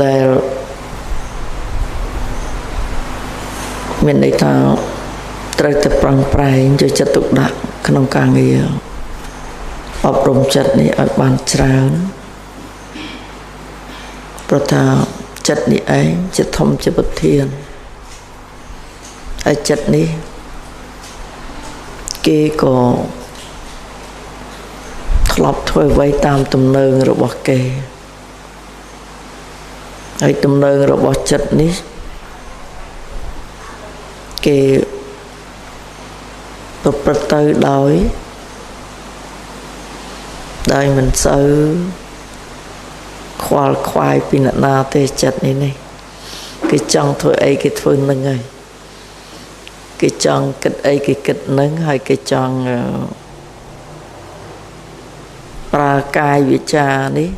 ដែលមានន័យថាត្រូវតែប្រឹងប្រែងយកចិត្តទុកដាក់ក្នុងការងារអប់រំចិត្តនេះឲ្យបានច្រើនព្រោះថាចិត្តនេះឯងជាធំជាប្រធានហើយចិត្តនេះគេក៏ធ្លាប់ធ្វើអ្វីតាមទំនើងរបស់គេហើយទំនើងរបស់ចិត្តនេះគេប្រព្រឹត្តទៅដោយមិនសូវខ្វល់ខ្វាយពីអ្នកណាទេចិត្តនេះគេចង់ធ្វើអីគេធ្វើនឹងហើយគេចង់គិតអីគេគិតនឹងហើយគេចង់ប្រើកាយវាចានេះ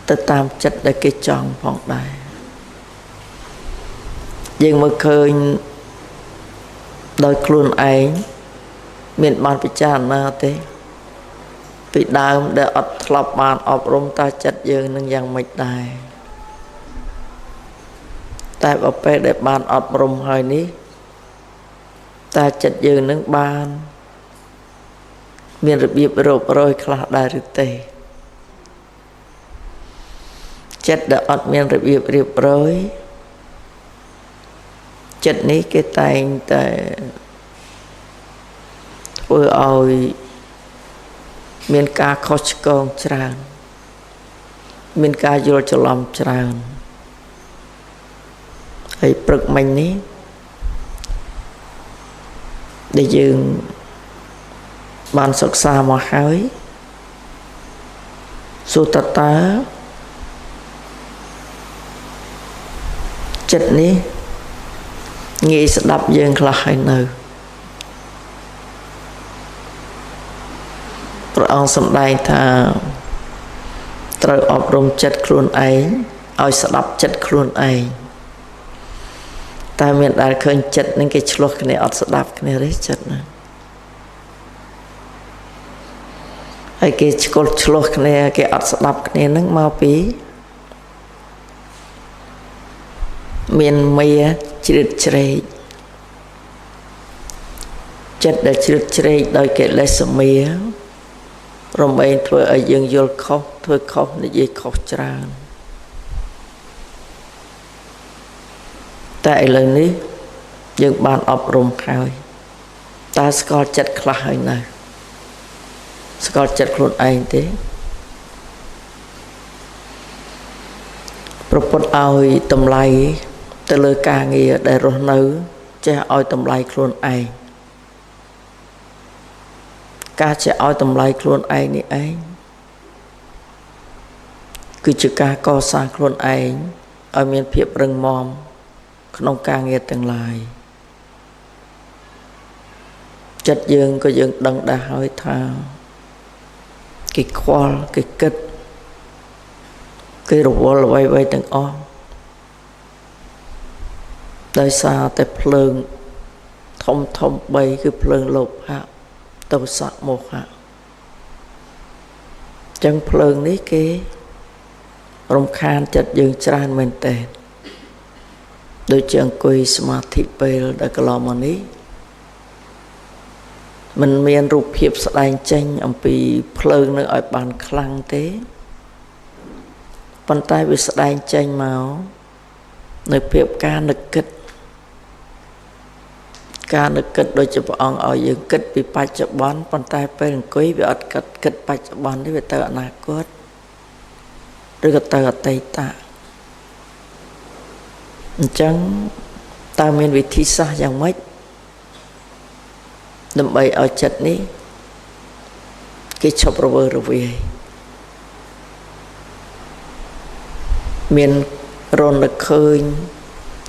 ទៅតាមចិត្តដែលគេចង់ផងដែរយើងមើលឃើញដោយខ្លួនឯងមានបានពិចារណាទេពីដើមដែលអត់ធ្លាប់បានអប់រំតើចិត្តយើងនឹងយ៉ាងម៉េចដែរតែបើពេលដែលបានអប់រំហើយនេះតើចិត្តយើងនឹងបានមានរបៀបរៀបរយខ្លះដែរឬទេចិត្តដែលអត់មានរបៀបរៀបរយចិត្តនេះគេតែងតែធ្វើឲ្យមានការខុសឆ្គងច្រើនមានការយល់ច្រឡំច្រើនហើយព្រឹកមិញនេះដែលយើងបានសិក្សាមកហើយសួរតើចិត្តនេះងាយស្ដាប់យើងខ្លះហើយនៅព្រះអង្គសម្ដែងថាត្រូវអប់រំចិត្តខ្លួនឯងឲ្យស្ដាប់ចិត្តខ្លួនឯងតែមានដែលឃើញចិត្តនឹងគេឆ្លោះគ្នាអត់ស្ដាប់គ្នាទេចិត្តណាហើយគេឆ្កល់ឆ្លោះគ្នាគេអត់ស្ដាប់គ្នានឹងមកពីមានមាជ្រៀតជ្រែកចិត្តដែលជ្រៀតជ្រែកដោយកិលេសមារមែងធ្វើឲ្យយើងយល់ខុសធ្វើខុសនិយាយខុសច្រើនតែឥឡូវនេះយើងបានអប់រំហើយតើស្គាល់ចិត្តខ្លះហើយនៅស្គាល់ចិត្តខ្លួនឯងទេប្រពុតឲ្យតម្លៃទៅលើការងារដែលរស់នៅចេះឲ្យតម្លៃខ្លួនឯងការចេះឲ្យតម្លៃខ្លួនឯងនេះឯងគឺជាការកសាងខ្លួនឯងឲ្យមានភាពរឹងមាំក្នុងការងារទាំងឡាយចិត្តយើងក៏យើងដឹងដែរហើយថាគេខ្វល់គេគិតគេរវល់អ្វីៗទាំងអស់ដោយសារតែភ្លើងធំធំ3គឺភ្លើងលោភៈទោសៈមោហៈចឹងភ្លើងនេះគេរំខានចិត្តយើងច្រើនមែនទែនដូចជាអង្គុយសមាធិពេលដែលកន្លងមកនេះមិនមានរូបភាពស្ដែងចេញអំពីភ្លើងនឹងឲ្យបានខ្លាំងទេប៉ុន្តែវាស្ដែងចេញមកនៅភាពការនឹកគិតការនឹកគិតដូចជាព្រះអង្គឲ្យយើងគិតពីបច្ចុប្បន្នប៉ុន្តែពេលអង្គុយវាអត់គិតបច្ចុប្បន្នទេវាទៅអនាគតឬក៏ទៅអតីតអញ្ចឹងតើមានវិធីសាស្ត្រយ៉ាងម៉េចដើម្បីឲ្យចិត្តនេះគេឈប់រវើរវាយមានរនឹកឃើញ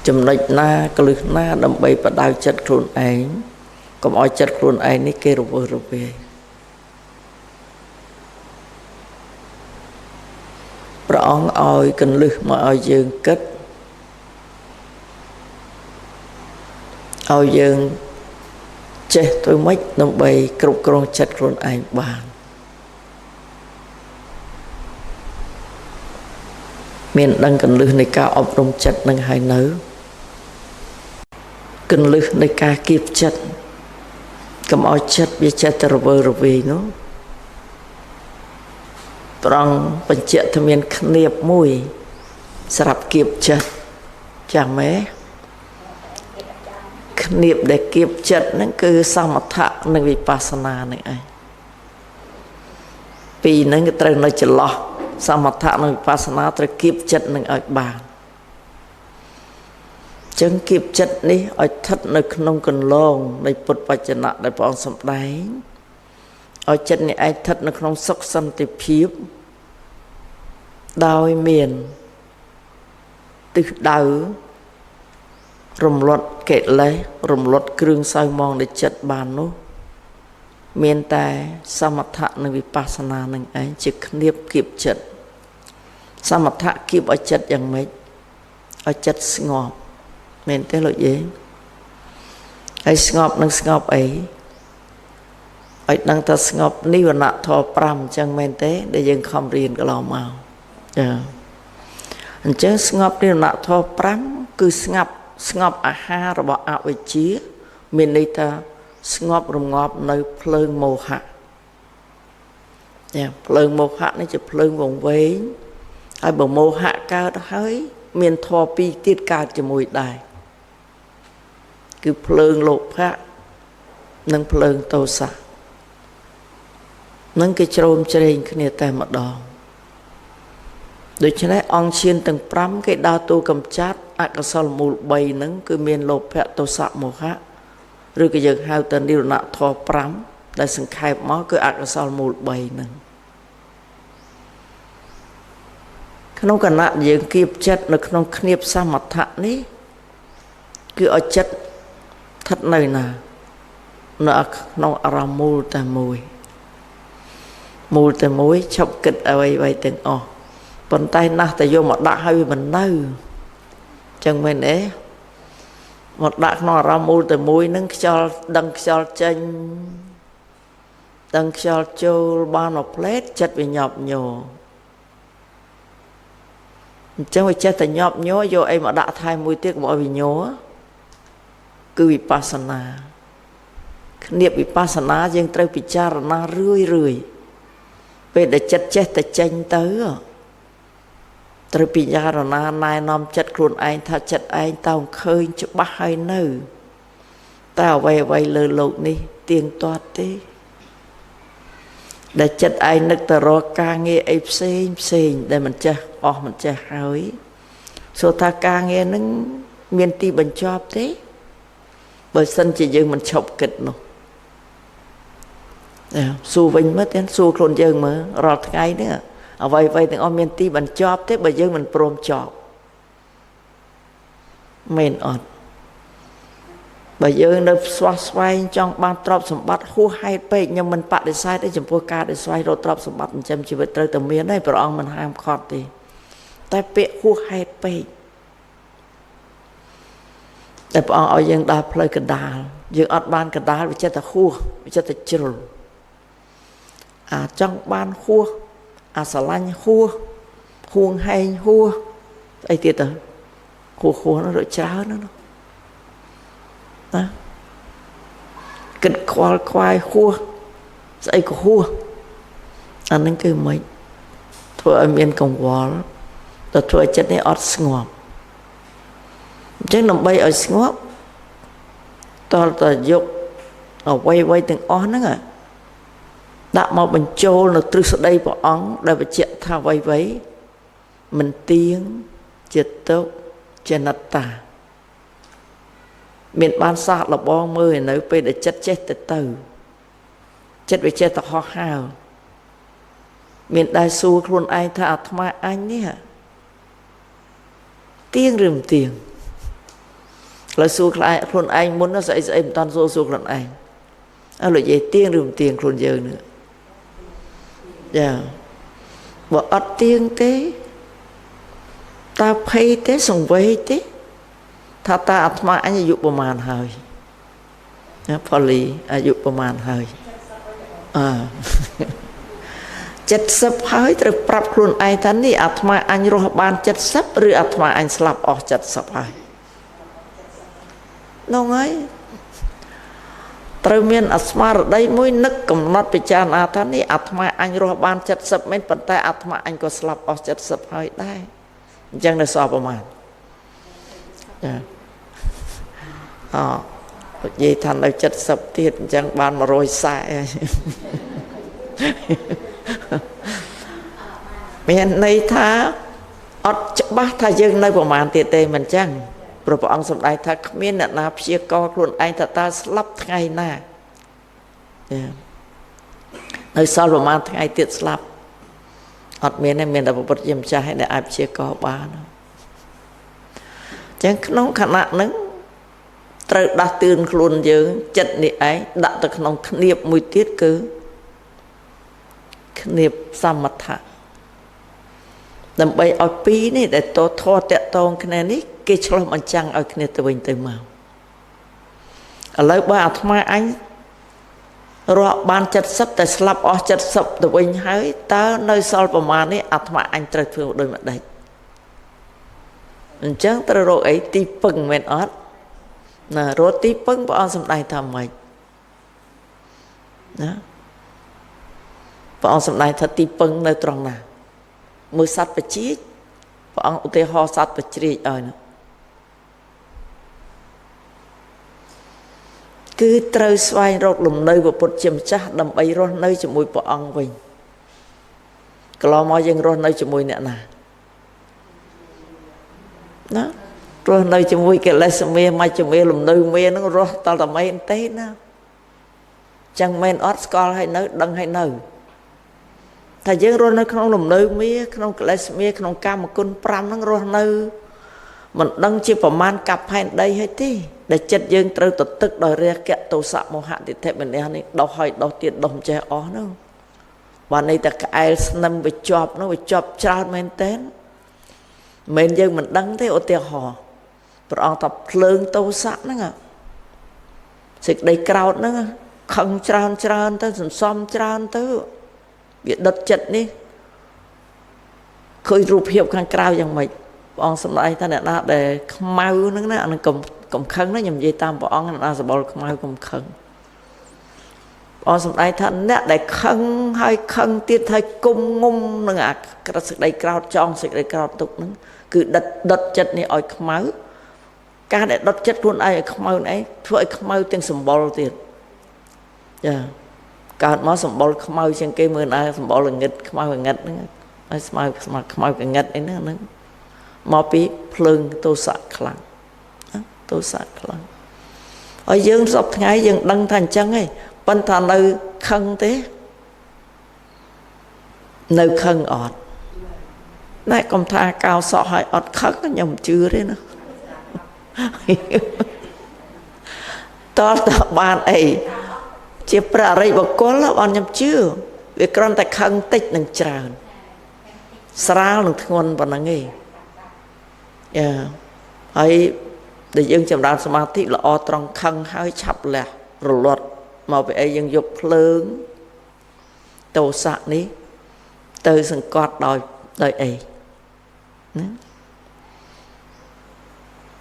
ចំណុចណាក្លឹះណាដើម្បីបដៅចិត្តខ្លួនឯងកុំឲ្យចិត្តខ្លួនឯងនេះគេរវើរវាយព្រះអង្គឲ្យកលឹះមកឲ្យយើងគិតឲ្យយើងចេះធ្វើម៉េចដើម្បីគ្រប់គ្រងចិត្តខ្លួនឯងបាន មានដឹងកលឹះនៃការអប់រំចិត្តនឹងហើយនៅកលឹះនៃការគៀបចិត្តកុំឲ្យចិត្តវាចេះតែរវើរវាយនោះត្រង់បញ្ជាក់ថាមានឃ្នៀបមួយសម្រាប់គៀបចិត្តចាំទេឃ្នៀបដែលគៀបចិត្តហ្នឹងគឺសមថៈនិងវិបស្សនាហ្នឹងឯងពីរហ្នឹងគឺត្រូវនៅចន្លោះសមថៈនិងវិបស្សនាត្រូវគៀបចិត្តនឹងឲ្យបានចឹងគៀបចិត្តនេះឲ្យស្ថិតនៅក្នុងកន្លងនៃពុទ្ធវចនៈដែលព្រះអង្គសម្ដែងឲ្យចិត្តនេះឯងស្ថិតនៅក្នុងសុខសន្តិភាពដោយមានទិសដៅរំលត់កិលេសរំលត់គ្រឿងសៅមងនៃចិត្តបាននោះមានតែសមថៈនិងវិបស្សនានឹងឯងជាឃ្នៀបគៀបចិត្តសមថៈគៀបឲ្យចិត្តយ៉ាងម៉េចឲ្យចិត្តស្ងប់មែនទេលោកយាយហើយស្ងប់នឹងស្ងប់អីឲ្យដឹងថាស្ងប់និវរណធម៌5អញ្ចឹងមែនទេដែលយើងខំរៀនកន្លងមកចាអញ្ចឹងស្ងប់និវរណធម៌5គឺស្ងាប់ស្ងប់អាហាររបស់អវិជ្ជាមានន័យថាស្ងប់រងាប់នៅភ្លើងមោហៈចាភ្លើងមោហៈនេះជាភ្លើងវង្វេងហើយបើមោហៈកើតហើយមានធម៌ពីរទៀតកើតជាមួយដែរគឺភ្លើងលោភៈនិងភ្លើងទោសៈនឹងគេជ្រោមជ្រែងគ្នាតែម្ដងដូច្នេះអង្គឈានទាំង5គេដើរតួកំចាត់អកុសលមូល3ហ្នឹងគឺមានលោភៈទោសៈមោហៈឬក៏យើងហៅថានិរណធម៌5ដែលសង្ខេបមកគឺអកុសលមូល3ហ្នឹងក្នុងគណៈយើងគៀបចិត្តនៅក្នុងឃ្នៀបសមថៈនេះគឺឲ្យចិត្តស្ថិតនៅណានៅក្នុងអារម្មណ៍មូលតែមួយមូលតែមួយឈប់គិតអ្វីៗទាំងអស់ប៉ុន្តែណាស់តែយកមកដាក់ឲ្យវាមិននៅចឹងមែនទេមកដាក់ក្នុងអារម្មណ៍មូលតែមួយនឹងខ្យល់ដឹងខ្យល់ចេញដឹងខ្យល់ចូលបានមកផ្លេតចិត្តវាញាប់ញ័រអញ្ចឹងវាចេះតែញាប់ញ័រយកអីមកដាក់ថែមមួយទៀតកុំឲ្យវាញ័រគឺវិបស្សនាឃ្នៀបវិបស្សនាយើងត្រូវពិចារណារឿយរឿយពេលដែលចិត្តចេះតែចេញទៅត្រូវពិចារណាណែនាំចិត្តខ្លួនឯងថាចិត្តឯងតើឃើញច្បាស់ហើយនៅតែអ្វីអ្វីលើលោកនេះទៀងទាត់ទេដែលចិត្តឯងនឹកទៅរកការងារអីផ្សេងផ្សេងដែលមិនចេះអស់មិនចេះហើយសួរថាការងារនឹងមានទីបញ្ចប់ទេបើសិនជាយើងមិនឈប់គិតនោះសួរវិញមើលទាំងសួរខ្លួនយើងមើលរាល់ថ្ងៃនេះអ្វីអ្វីទាំងអស់មានទីបញ្ចប់ទេបើយើងមិនព្រមចប់មែនអត់បើយើងនៅស្វះស្វែងចង់បានទ្រព្យសម្បត្តិហួសហេតុពេកខ្ញុំមិនបដិសេធទេចំពោះការដែលស្វែងរកទ្រព្យសម្បត្តិចិញ្ចឹមជីវិតត្រូវតែមានហើយព្រះអង្គមិនហាមឃាត់ទេតែពាក្យហួសហេតុពេកតែព្រះអង្គឲ្យយើងដើរផ្លូវកណ្ដាលយើងអត់បានកណ្ដាលវាចិត្តតែហួសវាចិត្តតែជ្រុលអាចង់បានហួសអាស្រឡាញ់ហួសហួងហែងហួសស្អីទៀតទៅហួសហួសនោះដូចច្រើនណាស់ណាគិតខ្វល់ខ្វាយហួសស្អីក៏ហួសអានឹងគឺមិនធ្វើឲ្យមានកង្វល់ទៅធ្វើឲ្យចិត្តនេះអត់ស្ងប់អញ្ចឹងដើម្បីឲ្យស្ងប់តើតើយកអ្វីអ្វីទាំងអស់ហ្នឹងដាក់មកបញ្ចូលនៅទ្រឹស្ដីព្រះអង្គដែលបញ្ជាក់ថាអ្វីៗមិនទៀងជាទុក្ខជាអនត្តាមានបានសាកល្បងមើលនៅពេលដែលចិត្តចេះទៅទៅចិត្តវាចេះតែហោះហើរមានដែលសួរខ្លួនឯងថាអាត្មាអញនេះទៀងឬមិនទៀងឥឡូវសួរខ្លួនឯងមុនស្អីស្អីមិនតាន់សួរសួរខ្លួនឯងអើលោកយាយទៀងឬមិនទៀងខ្លួនយើងនេះចាបើអត់ទៀងទេតើភ័យទេសង្វេគទេថាតើអាត្មាអញអាយុប្រមាណហើយណាផលីអាយុប្រមាណហើយអើ 70ហើយត្រូវប្រាប់ខ្លួនឯងថានេះអាត្មាអញរស់បាន70ឬអាត្មាអញស្លាប់អស់70ហើយនោះហើយត្រូវមានអស្មារតីមួយនឹកកំណត់ពិចារណាថានេះអាត្មាអញរស់បាន70មែនប៉ុន្តែអាត្មាអញក៏ស្លាប់អស់70ហើយដែរអញ្ចឹងនៅសល់ប្រហែលចាអនិយាយថានៅ70ទៀតអញ្ចឹងបាន140មានន័យថាអត់ច្បាស់ថាយើងនៅប្រហែលទៀតទេមិនចឹងព្រោះព្រះអង្គសម្ដែងថាគ្មានអ្នកណាព្យាករខ្លួនឯងថាតើស្លាប់ថ្ងៃណានៅសល់ប្រហែលថ្ងៃទៀតស្លាប់អត់មានទេមានតែព្រះពុទ្ធជាម្ចាស់ឯងដែលអាចព្យាករបានចឹងក្នុងខណៈហ្នឹងត្រូវដាស់តឿនខ្លួនយើងចិត្តនេះឯងដាក់ទៅក្នុងឃ្នៀបមួយទៀតគឺឃ្នៀបសមថៈដើម្បីឲ្យពីរនេះដែលតធរតកតងគ្នានេះគេឆ្លុះបញ្ចាំងឲ្យគ្នាទៅវិញទៅមកឥឡូវបើអាត្មាអញរស់បាន70តែស្លាប់អស់70ទៅវិញហើយតើនៅសល់ប្រមាណនេះអាត្មាអញត្រូវធ្វើដូចម្ដេចអញ្ចឹងត្រូវរកអីទីពឹងមែនអត់ណារកទីពឹងព្រះអង្គសម្ដែងថាម៉េចណាព្រះអង្គសម្ដែងថាទីពឹងនៅត្រង់ណាមើលសត្វបជាព្រះអង្គឧទាហរណ៍សត្វបជ្រាជឲ្យណាគឺត្រូវស្វែងរកលំនៅព្រះពុទ្ធជាម្ចាស់ដើម្បីរស់នៅជាមួយព្រះអង្គវិញកន្លងមកយើងរស់នៅជាមួយអ្នកណាណារស់នៅជាមួយកិលេសមាមជ្ឈមាលំនៅមានឹងរស់តតែមែនទេណាចឹងមែនអត់ស្គាល់ហើយនៅដឹងហើយនៅថាយើងរស់នៅក្នុងលំនៅមាក្នុងកិលេសមាក្នុងកាមគុណ5ហ្នឹងរស់នៅមិនដឹងជាប្រមាណកាប់ផែនដីហើយទេដែលចិត្តយើងត្រូវទៅទឹកដោយរាគៈទោសៈមោហៈទិដ្ឋិមនះនេះដោះហើយដោះទៀតដោះមិនចេះអស់ហ្នឹងបានន័យតែក្អែលស្នឹមវាជាប់នោះវាជាប់ច្រើនមែនតើមិនយើងមិនដឹងទេឧទាហរណ៍ព្រះអង្គថាភ្លើងទោសៈហ្នឹងសេចក្តីក្រោធហ្នឹងខឹងច្រើនច្រើនទៅសន្សំច្រើនទៅវាដុតចិត្តនេះឃើញរូបភាពខាងក្រៅយ៉ាងម៉េចព្រះអង្គសម្ដែងថាអ្នកណាដែលខ្មៅហ្នឹងណាអានឹងកុំខឹងណាខ្ញុំនិយាយតាមព្រះអង្គអ្នកណាសបល់ខ្មៅកុំខឹងព្រះអង្គសម្ដែងថាអ្នកដែលខឹងហើយខឹងទៀតហើយគុំងុំនឹងអាក្រសេចក្តីក្រោធចងសេចក្តីក្រោធទុកហ្នឹងគឺដុតចិត្តនេះឲ្យខ្មៅការដែលដុតចិត្តខ្លួនឯងឲ្យខ្មៅឯងធ្វើឲ្យខ្មៅទាំងសម្បុរទៀតចាកើតមកសម្បុរខ្មៅជាងគេមើលណាសម្បុរងឹតខ្មៅងឹតហ្នឹងហើយស្មៅស្មៅខ្មៅងឹតអីហ្នឹងហ្នឹងមកពីភ្លើងទោសៈខ្លាំងទោសៈខ្លាំងហើយយើងសពថ្ងៃយើងដឹងថាអញ្ចឹងឯងប៉ុន្តែនៅខឹងទេនៅខឹងអត់ណែកុំថាកោសក់ឲ្យអត់ខឹងខ្ញុំជឿទេណាតើតើបានអីជាព្រះអរិយបុគ្គលបានខ្ញុំជឿវាគ្រាន់តែខឹងតិចនឹងច្រើនស្រាលនឹងធ្ងន់ប៉ុណ្ណឹងឯងយ៉ាហើយដែលយើងចម្រើនសមាធិល្អត្រង់ខឹងហើយឆាប់លះរលត់មកពីអីយើងយកភ្លើងទោសៈនេះទៅសង្កត់ដោយអីណា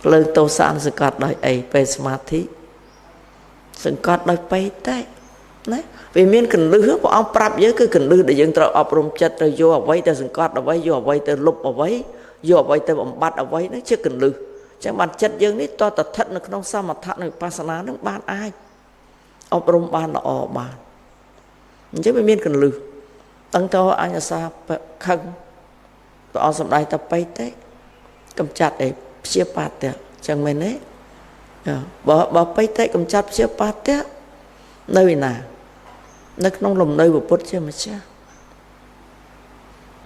ភ្លើងទោសៈសង្កត់ដោយអីពេលសមាធិសង្កត់ដោយបេតិណាវាមានកលឹះព្រះអង្គប្រាប់យើងគឺកលឹះដែលយើងត្រូវអប់រំចិត្តត្រូវយកអ្វីទៅសង្កត់អ្វីយកអ្វីទៅលុបអ្វីយកអ្វីទៅបំបត្តិអ្វីហ្នឹងជាកលឹះចឹងបានចិត្តយើងនេះតតស្ថិតនៅក្នុងសមថៈនិងវិបស្សនានឹងបានអាចអប់រំបានល្អបានអញ្ចឹងវាមានកលឹះតឹងតអញអាសាខឹងព្រះអង្គសម្ដែងតែបេតិកំចាត់អីព្យាបាទៈចឹងមែនទេបើបេតិកំចាត់ព្យាបាទៈនៅឯណានៅក្នុងលំនៅពុទ្ធជាម្ចាស់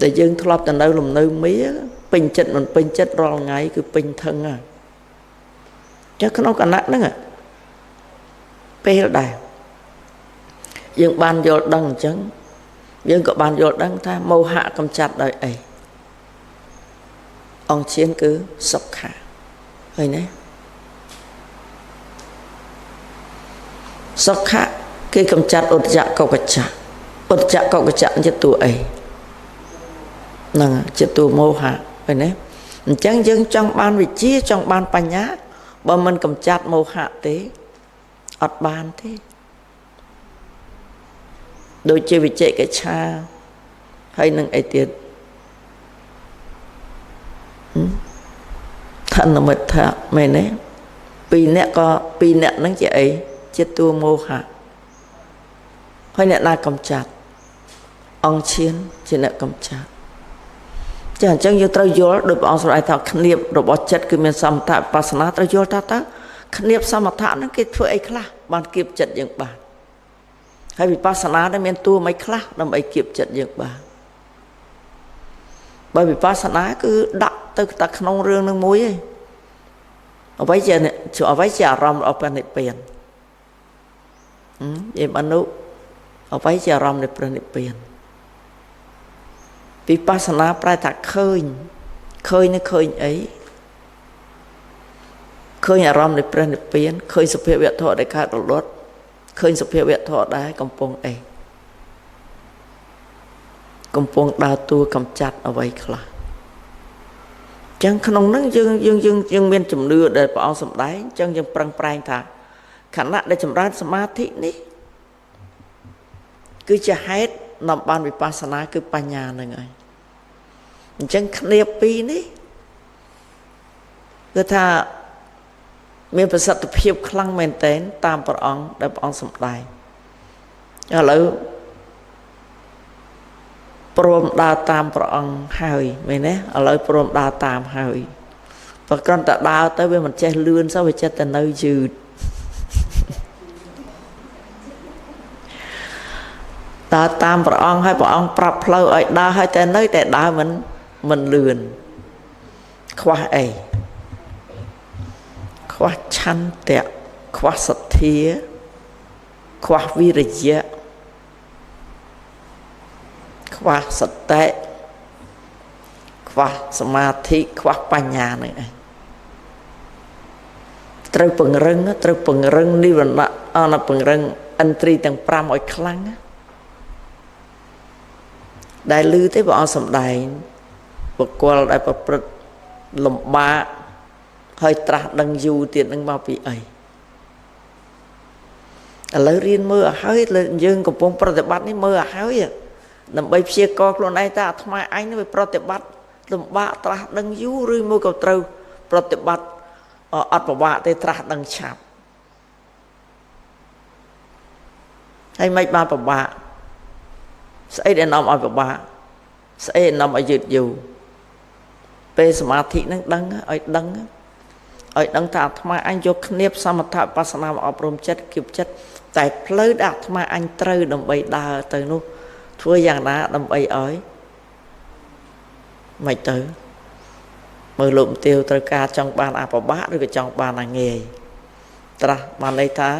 ដែលយើងធ្លាប់ទៅនៅលំនៅមាពេញចិត្តមិនពេញចិត្តរាល់ថ្ងៃគឺពេញធឹងហ្នឹងចឹងក្នុងគណៈហ្នឹងពេលដែរយើងបានយល់ដឹងអញ្ចឹងយើងក៏បានយល់ដឹងថាមោហៈកំចាត់ដោយអីអង្គឈានគឺសុខៈឃើញទេសុខៈគេកំចាត់ឧទ្ទចកុកច្ចៈឧទ្ទចកុកច្ចៈជាតួអី ហ្នឹងជាតួមោហៈឃើញទេអញ្ចឹងយើងចង់បានវិជ្ជាចង់បានបញ្ញាបើមិនកំចាត់មោហៈទេអត់បានទេដូចជាវិជិកិច្ឆាហើយនឹងអីទៀតថនមិទ្ធៈមែនទេពីរអ្នកក៏ពីរអ្នកហ្នឹងជាអីជាតួមោហៈហើយអ្នកណាកំចាត់អង្គឈានជាអ្នកកំចាត់ចាអញ្ចឹងយើងត្រូវយល់ដោយព្រះអង្គសម្ដែងថាឃ្នៀបរបស់ចិត្តគឺមានសមថៈវិបស្សនាត្រូវយល់ថាតើឃ្នៀបសមថៈហ្នឹងគេធ្វើអីខ្លះបានគៀបចិត្តយើងបានហើយវិបស្សនាហ្នឹងមានតួមិនខ្លះដើម្បីគៀបចិត្តយើងបានបើវិបស្សនាគឺដាក់ទៅតែក្នុងរឿងនឹងមួយឯងអ្វីជាអារម្មណ៍របស់ព្រះនិព្វានយេមអនុអ្វីជាអារម្មណ៍នៃព្រះនិព្វានវិបស្សនាប្រែថាឃើញឃើញនឹងឃើញអីឃើញអារម្មណ៍នៃព្រះនិព្វានឃើញសភាវៈធម៌ដែលកើតរលត់ឃើញសភាវៈធម៌ដែរកំពុងអីកំពុងដើរតួកំចាត់អ្វីខ្លះចឹងក្នុងហ្នឹងយើងយើងយើងយើងមានជំនឿដែលព្រះអង្គសម្ដែងចឹងយើងប្រឹងប្រែងថាខណៈដែលចម្រើនសមាធិនេះគឺជាហេតុនាំបានវិបស្សនាគឺបញ្ញាហ្នឹងហើយអញ្ចឹងគ្នាពីរនេះគឺថាមានប្រសិទ្ធភាពខ្លាំងមែនទែនតាមព្រះអង្គដែលព្រះអង្គសម្ដែងឥឡូវព្រមដើរតាមព្រះអង្គហើយមែនទេឥឡូវព្រមដើរតាមហើយបើគ្រាន់តែដើរទៅវាមិនចេះលឿនសោះវាចេះតែនៅយឺតដើរតាមព្រះអង្គហើយព្រះអង្គប្រាប់ផ្លូវឲ្យដើរហើយតែនៅតែដើរមិនលឿនខ្វះអីខ្វះឆន្ទៈខ្វះសទ្ធាខ្វះវិរិយៈខ្វះសតិខ្វះសមាធិខ្វះបញ្ញានឹងឯងត្រូវពង្រឹងត្រូវពង្រឹងនិវរណៈអនពង្រឹងឥន្ទ្រីទាំង5ឲ្យខ្លាំងដែលឮទេព្រះអង្គសម្ដែងបុគ្គលដែលប្រព្រឹត្តលំបាកហើយត្រាស់ដឹងយូរទៀតនឹងមកពីអីឥឡូវរៀនមើលឲ្យហើយយើងកំពុងប្រតិបត្តិនេះមើលឲ្យហើយដើម្បីព្យាករខ្លួនឯងតើអាត្មាអញនឹងវាប្រតិបត្តិលំបាកត្រាស់ដឹងយូរឬមួយក៏ត្រូវប្រតិបត្តិអត់ពិបាកទេត្រាស់ដឹងឆាប់ហើយមិនបានពិបាកស្អីដែលនាំឲ្យពិបាកស្អីនាំឲ្យយឺតយូរពេលសមាធិនឹងដឹងឲ្យដឹងឲ្យដឹងថាអាត្មាអញយកគ្នាសមថៈវិបស្សនាមកអប់រំចិត្តគៀបចិត្តតែផ្លូវដែលអាត្មាអញត្រូវដើម្បីដើរទៅនោះធ្វើយ៉ាងណាដើម្បីឲ្យមិនទៅមើលលោកទាវត្រូវការចង់បានអាពិបាកឬក៏ចង់បានអាងាយត្រាស់បានន័យថា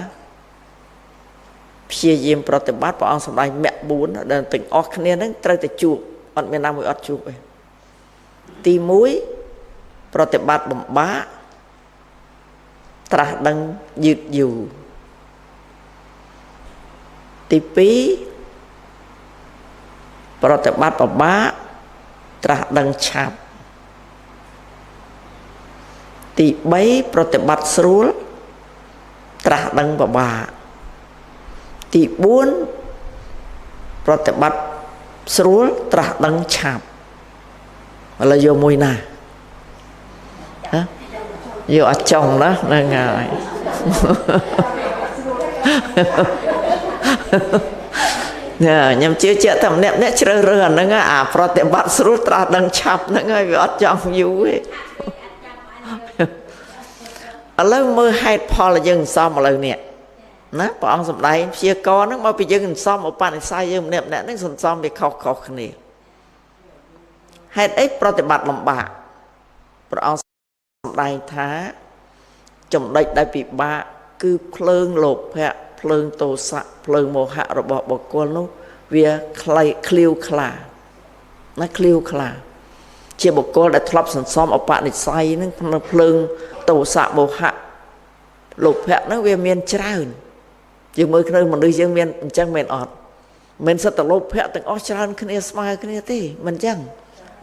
ព្យាយាមប្រតិបត្តិព្រះអង្គសម្ដែងមគ្គ4ដែលទាំងអស់គ្នានឹងត្រូវតែជួបអត់មានណាមួយអត់ជួបទេទី1ប្រតិបត្តិលំបាកត្រាស់ដឹងយឺតយូរទី2ប្រតិបត្តិពិបាកត្រាស់ដឹងឆាប់ទី3ប្រតិបត្តិស្រួលត្រាស់ដឹងពិបាកទី4ប្រតិបត្តិស្រួលត្រាស់ដឹងឆាប់ឥឡូវយកមួយណាហ៎យកអាចចង់ណាហ្នឹងហើយញ៉ាខ្ញុំជឿជាក់ថាម្នាក់ម្នាក់ជ្រើសរើសអាហ្នឹងអាប្រតិបត្តិស្រួលត្រាស់ដឹងឆាប់ហ្នឹងហើយវាអត់ចង់យូរទេឥឡូវមើលហេតុផលយើងសំឥឡូវនេះណាព្រះអង្គសម្ដែងព្យាករហ្នឹងមកពីយើងសន្សំឧបនិស្ស័យយើងម្នាក់ម្នាក់ហ្នឹងសន្សំវាខុសៗគ្នាហេតុអីប្រតិបត្តិលំបាកព្រះអង្គសម្ដែងថាចំណុចដែលពិបាកគឺភ្លើងលោភៈភ្លើងទោសៈភ្លើងមោហៈរបស់បុគ្គលនោះវាខ្លីឃ្លាវខ្លាណាឃ្លាវខ្លាជាបុគ្គលដែលធ្លាប់សន្សំឧបនិស្ស័យហ្នឹងភ្លើងទោសៈមោហៈលោភៈហ្នឹងវាមានច្រើនយើងមើលឃើញមនុស្សយើងមានអញ្ចឹងមែនអត់មិនសិតតែលោភៈទាំងអស់ច្រើនគ្នាស្មើគ្នាទេមិនអញ្ចឹង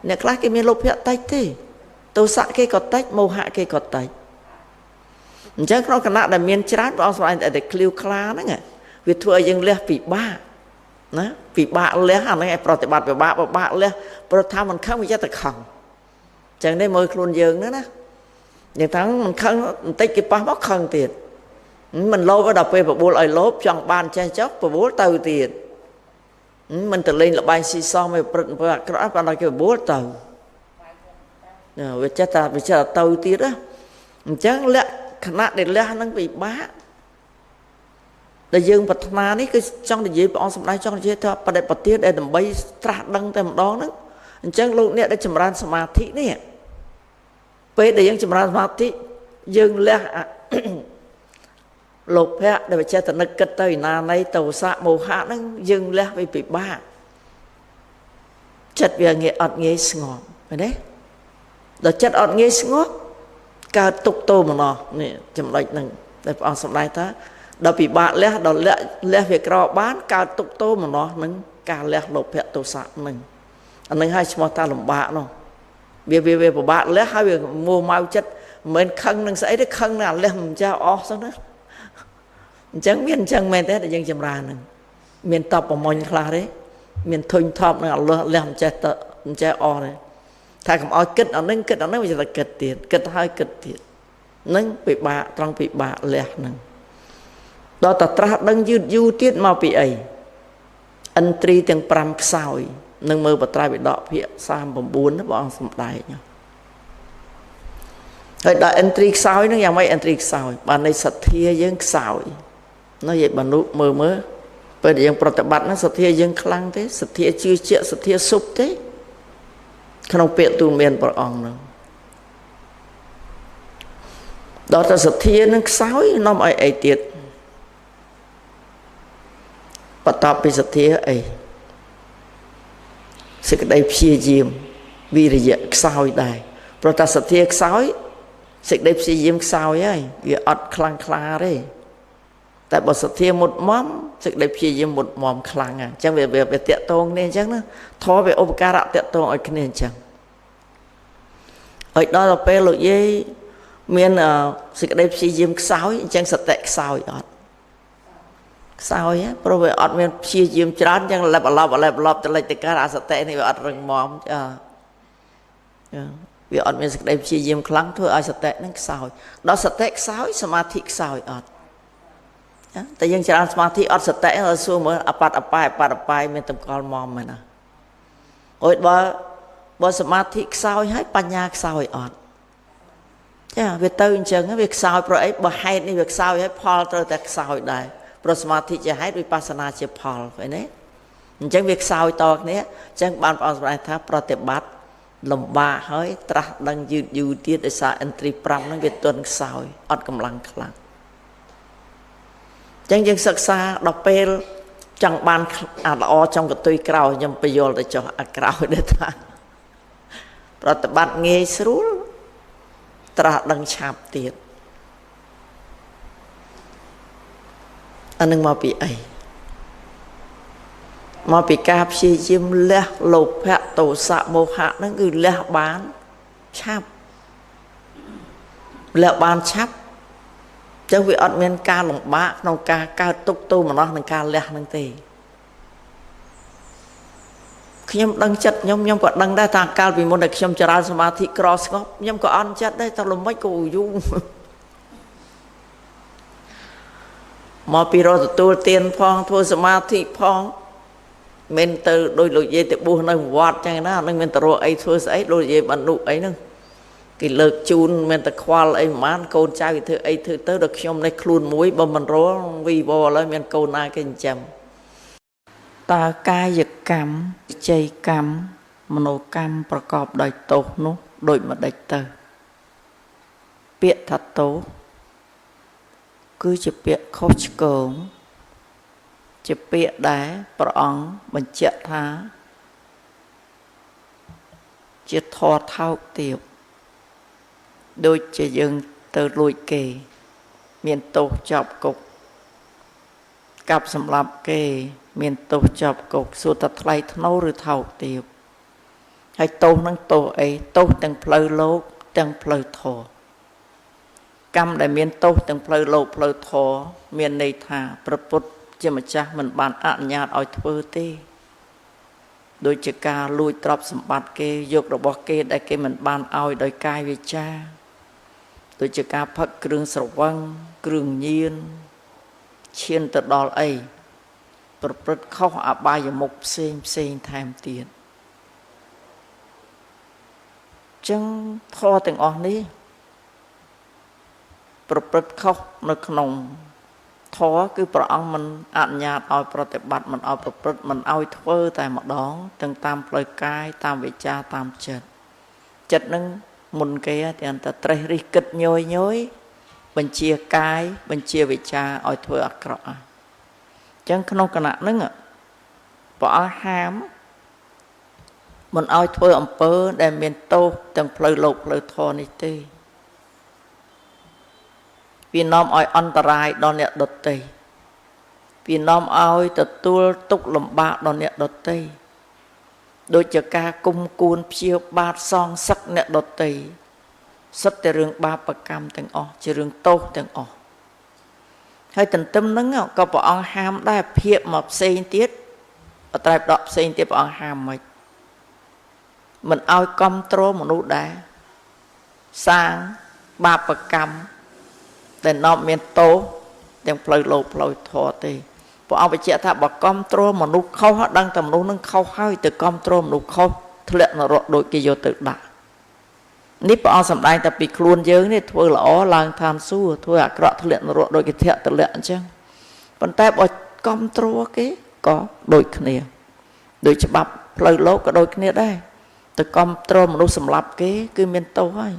អ្នកខ្លះគេមានលោភៈតិចទេទោសៈគេក៏តិចមោហៈគេក៏តិចអញ្ចឹងក្នុងគណៈដែលមានច្រើនព្រះអង្គសម្ដែងតែឃ្លាវខ្លាហ្នឹងវាធ្វើឲ្យយើងលះពិបាកណាពិបាកលះអាហ្នឹងឯងប្រតិបត្តិពិបាកលះព្រោះថាមិនខឹងវាចិត្តតែខឹងអញ្ចឹងនេះមើលខ្លួនយើងហ្នឹងណាយ៉ាងថាមិនខឹងបន្តិចគេប៉ះមកខឹងទៀតមិនលោភដល់ពេលបបួលឲ្យលោភចង់បានចេះចុះបបួលទៅទៀតមិនទៅលេងល្បែងស៊ីសងមិនប្រព្រឹត្តអំពើអាក្រក់ប៉ុន្តែគេបបួលទៅវាចេះតែទៅទៀតណាអញ្ចឹងលក្ខណៈដែលលះហ្នឹងពិបាកដែលយើងប្រាថ្នានេះគឺចង់និយាយព្រះអង្គសម្ដែងចង់និយាយថាបដិបទាដែលដើម្បីត្រាស់ដឹងតែម្ដងហ្នឹងអញ្ចឹងលោកអ្នកដែលចម្រើនសមាធិនេះពេលដែលយើងចម្រើនសមាធិយើងលះលោភៈដែលចេះតែនឹកគិតទៅឯណាណីទោសៈមោហៈហ្នឹងយើងលះវាពិបាកចិត្តវាងាយអត់ងាយស្ងប់ឃើញទេដល់ចិត្តអត់ងាយស្ងប់កើតទុក្ខទោមនស្សនេះចំណុចហ្នឹងដែលព្រះអង្គសម្ដែងថាដល់ពិបាកលះដល់លះវាក្របានកើតទុក្ខទោមនស្សនឹងការលះលោភៈទោសៈហ្នឹងអាហ្នឹងហើយឈ្មោះថាលំបាកនោះវាពិបាកលះហើយវាមួម៉ៅចិត្តមិនមែនខឹងនឹងស្អីទេខឹងនឹងអាលះមិនចេះអស់សោះណាអញ្ចឹងមានអញ្ចឹងមែនទេដែលយើងចម្រើនហ្នឹងមានតបប្រមុញខ្លះទេមានធុញថប់នឹងអាលះមិនចេះទៅមិនចេះអស់ទេថាកុំឲ្យគិតអាហ្នឹងគិតអាហ្នឹងវាจะគិតទៀតគិតហើយគិតទៀតហ្នឹងពិបាកត្រង់ពិបាកលះហ្នឹងដល់តែត្រាស់ដឹងយឺតយូរទៀតមកពីអីឥន្ទ្រីទាំង5ខ្សោយនឹងមើលបត្រៃបិដកភាគ39ណាព្រះអង្គសម្ដែងហើយដល់ឥន្ទ្រីខ្សោយហ្នឹងយ៉ាងម៉េចឥន្ទ្រីខ្សោយបានន័យសទ្ធាយើងខ្សោយនោះយាយបានុមើលពេលដែលយើងប្រតិបត្តិហ្នឹងសទ្ធាយើងខ្លាំងទេសទ្ធាជឿជាក់សទ្ធាសុបទេក្នុងពាក្យទូន្មានព្រះអង្គហ្នឹងដល់តែសទ្ធានឹងខ្សោយនាំឲ្យអីទៀតបន្ទាប់ពីសទ្ធាអីសេចក្តីព្យាយាមវិរិយៈខ្សោយដែរព្រោះតែសទ្ធាខ្សោយសេចក្តីព្យាយាមខ្សោយហើយវាអត់ខ្លាំងក្លាទេតែបើសទ្ធាមុតមមសេចក្តីព្យាយាមមុតមមខ្លាំងអញ្ចឹងវាតាក់ទងគ្នាអញ្ចឹងណាធម៌វាឧបការៈតាក់ទងឲ្យគ្នាអញ្ចឹងឲ្យដល់ទៅពេលលោកយាយមានសេចក្តីព្យាយាមខ្សោយអញ្ចឹងសតិខ្សោយអត់ខ្សោយព្រោះវាអត់មានព្យាយាមច្រើនអញ្ចឹងលេបអឡប់លេបអឡប់ទៅលិចទៅកើតអាសតិនេះវាអត់រឹងមាំចាវាអត់មានសេចក្តីព្យាយាមខ្លាំងធ្វើឲ្យសតិនឹងខ្សោយដល់សតិខ្សោយសមាធិខ្សោយអត់តែយើងច្រើនសមាធិអត់សតិសួរមើលអបត្តអបាយអបត្តអបាយមានតម្កល់មុំមែនណាអូយបើសមាធិខ្សោយហើយបញ្ញាខ្សោយអត់ចាវាទៅអញ្ចឹងវាខ្សោយព្រោះអីបើហេតុនេះវាខ្សោយហើយផលត្រូវតែខ្សោយដែរព្រោះសមាធិជាហេតុវិបស្សនាជាផលឃើញទេអញ្ចឹងវាខ្សោយតគ្នាអញ្ចឹងបានព្រះអង្គសម្ដែងថាប្រតិបត្តិលំបាកហើយត្រាស់ដឹងយឺតយូរទៀតដោយសារឥន្ទ្រី5ហ្នឹងវាទន់ខ្សោយអត់កម្លាំងខ្លាំងអញ្ចឹងយើងសិក្សាដល់ពេលចង់បានអាល្អចង់កតុយក្រោយខ្ញុំបញ្យល់ទៅចុះអាក្រោយដែរថាប្រតិបត្តិងាយស្រួលត្រាស់ដឹងឆាប់ទៀតអានឹងមកពីអីមកពីការព្យាយាមលះលោភៈទោសៈមោហៈហ្នឹងគឺលះបានឆាប់លះបានឆាប់ចឹងវាអត់មានការលំបាកក្នុងការកើតទុក្ខទោមនស្សនឹងការលះហ្នឹងទេខ្ញុំដឹងចិត្តខ្ញុំក៏ដឹងដែរថាកាលពីមុនដែលខ្ញុំចរាលសមាធិក្រស្ងប់ខ្ញុំក៏អន់ចិត្តដែរតែលំមិនក៏យូរមកពីរកទទួលទានផងធ្វើសមាធិផងមិនទៅដោយលោកយាយទៅបួសនៅវត្តចឹងណានឹងមានទៅរកអីធ្វើស្អីដូចយាយបណ្ឌុអីហ្នឹងគេលើកជូនមានតែខ្វល់អីប្រហែលកូនចៅគេធ្វើអីធ្វើទៅដល់ខ្ញុំនេះខ្លួនមួយបើមិនរកវីវល់ហើយមានកូនណាគេចិញ្ចឹមតើកាយកម្មជ័យកម្មមโนកម្មប្រកបដោយទោសនោះដូចម្ដេចទៅពាក្យថាទោសគឺជាពាក្យខុសឆ្គងជាពាក្យដែលព្រះអង្គបញ្ជាក់ថាជាធម៌ថោកទាបដូចជាយើងទៅលួចគេមានទោសជាប់គុកកាប់សម្លាប់គេមានទោសជាប់គុកសួរថាថ្លៃថ្នូរឬថោកទាប ហើយទោសនឹងទោសអីទោសទាំងផ្លូវលោកទាំងផ្លូវធម៌កម្មដែលមានទោសទាំងផ្លូវលោកផ្លូវធម៌មានន័យថាព្រះពុទ្ធជាម្ចាស់មិនបានអនុញ្ញាតឲ្យធ្វើទេដូចជាការលួចទ្រព្យសម្បត្តិគេយករបស់គេដែលគេមិនបានឲ្យដោយកាយវាចាដូចជាការផឹកគ្រឿងស្រវឹងគ្រឿងញៀនឈានទៅដល់អីប្រព្រឹត្តខុសអបាយមុខផ្សេងផ្សេងថែមទៀតចឹងធម៌ទាំងអស់នេះប្រព្រឹត្តខុសនៅក្នុងធម៌គឺព្រះអង្គមិនអនុញ្ញាតឲ្យប្រតិបត្តិមិនឲ្យប្រព្រឹត្តមិនឲ្យធ្វើតែម្ដងទាំងតាមផ្លូវកាយតាមវាចាតាមចិត្តចិត្តនឹងមុនគេទាំងតែត្រេះរិះគិតញយញយបញ្ជាកាយបញ្ជាវិចាឲ្យធ្វើអាក្រក់អញ្ចឹងក្នុងគណៈហ្នឹងព្រះអង្គហាមមិនឲ្យធ្វើអំពើដែលមានទោសទាំងផ្លូវលោកផ្លូវធម៌នេះទេវានាំឲ្យអន្តរាយដល់អ្នកដទៃវានាំឲ្យទទួលទុក្ខលំបាកដល់អ្នកដទៃដូចជាការគុំគួនព្យាបាទសងសឹកអ្នកដទៃសុទ្ធតែរឿងបាបកម្មទាំងអស់ជារឿងទោសទាំងអស់ហើយទន្ទឹមនឹងក៏ព្រះអង្គហាមដែរភាកមកផ្សេងទៀតបត្រៃបដកផ្សេងទៀតព្រះអង្គហាមមិនមិនឲ្យកំទ្រមនុស្សដែរសាងបាបកម្មដែលនាំមានទោសទាំងផ្លូវលោកផ្លូវធម៌ទេព្រះអង្គបញ្ជាក់ថាបើកំទ្រមនុស្សខុសដឹងតែមនុស្សនឹងខុសហើយទៅកំទ្រមនុស្សខុសធ្លាក់នរកដូចគេយកទៅដាក់នេះព្រះអង្គសម្ដែងតែពីខ្លួនយើងនេះធ្វើល្អឡើងឋានសួគ៌ធ្វើអាក្រក់ធ្លាក់នរកដូចគេធាក់ទម្លាក់អញ្ចឹងប៉ុន្តែបើកំទ្រគេក៏ដូចគ្នាដូចច្បាប់ផ្លូវលោកក៏ដូចគ្នាដែរទៅកំទ្រមនុស្សសម្លាប់គេគឺមានទោសហើយ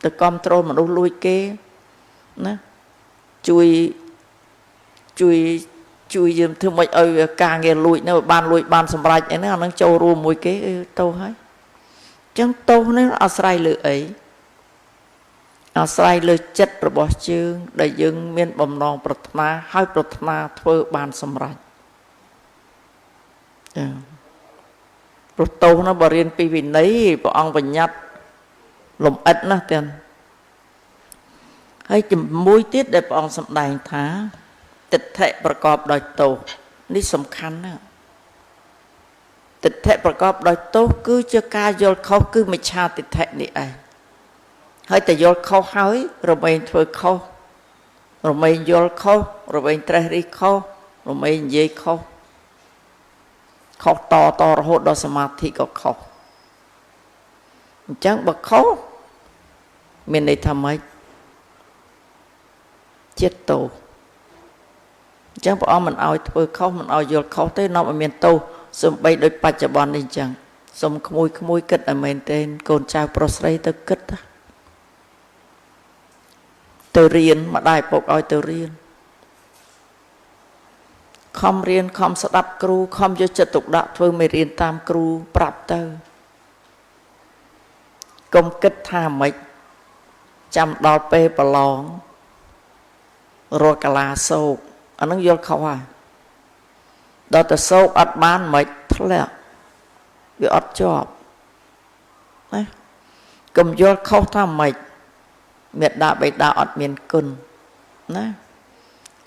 ទៅកំទ្រមនុស្សលួចគេណាជួយជួយជួយយើងធ្វើម៉េចឲ្យការងារលួចនៅបានលួចបានសម្រេចអីហ្នឹងអាហ្នឹងចូលរួមមួយគេទោសហើយចឹងទោសនេះអាស្រ័យលើអីអាស្រ័យលើចិត្តរបស់ជើងដែលយើងមានបំណងប្រាថ្នាហើយប្រាថ្នាធ្វើបានសម្រេចចាព្រោះទោសនោះបើរៀនពីវិន័យព្រះអង្គបញ្ញត្តិលំអិតណាស់ទាំងហើយជាមួយទៀតដែលព្រះអង្គសម្ដែងថាទិដ្ឋិប្រកបដោយទោសនេះសំខាន់ណាស់ទិដ្ឋិប្រកបដោយទោសគឺជាការយល់ខុសគឺមិច្ឆាទិដ្ឋិនេះឯងហើយតែយល់ខុសហើយរមែងធ្វើខុសរមែងយល់ខុសរមែងត្រេះរិះខុសរមែងនិយាយខុសខុសតតរហូតដល់សមាធិក៏ខុសអញ្ចឹងបើខុសមានន័យថាម៉េចចិត្តទោសអញ្ចឹងព្រះអង្គមិនឲ្យធ្វើខុសមិនឲ្យយល់ខុសទេនាំឲ្យមានទោសសំបីដូចបច្ចុប្បន្ននេះអញ្ចឹងសុំក្មួយក្មួយគិតឲ្យមែនទេកូនចៅប្រុសស្រីទៅគិតទៅរៀនម្ដាយពុកឲ្យទៅរៀនខំរៀនខំស្ដាប់គ្រូខំយកចិត្តទុកដាក់ធ្វើមេរៀនតាមគ្រូប្រាប់ទៅកុំគិតថាម៉េចចាំដល់ពេលប្រឡងរកកាឡាសោកអានឹងយល់ខុសហើយដល់តែសោកអត់បានមិនធ្លាក់វាអត់ជាប់ណាកុំយល់ខុសថាម៉េចមេដាបេដាអត់មានគុណណា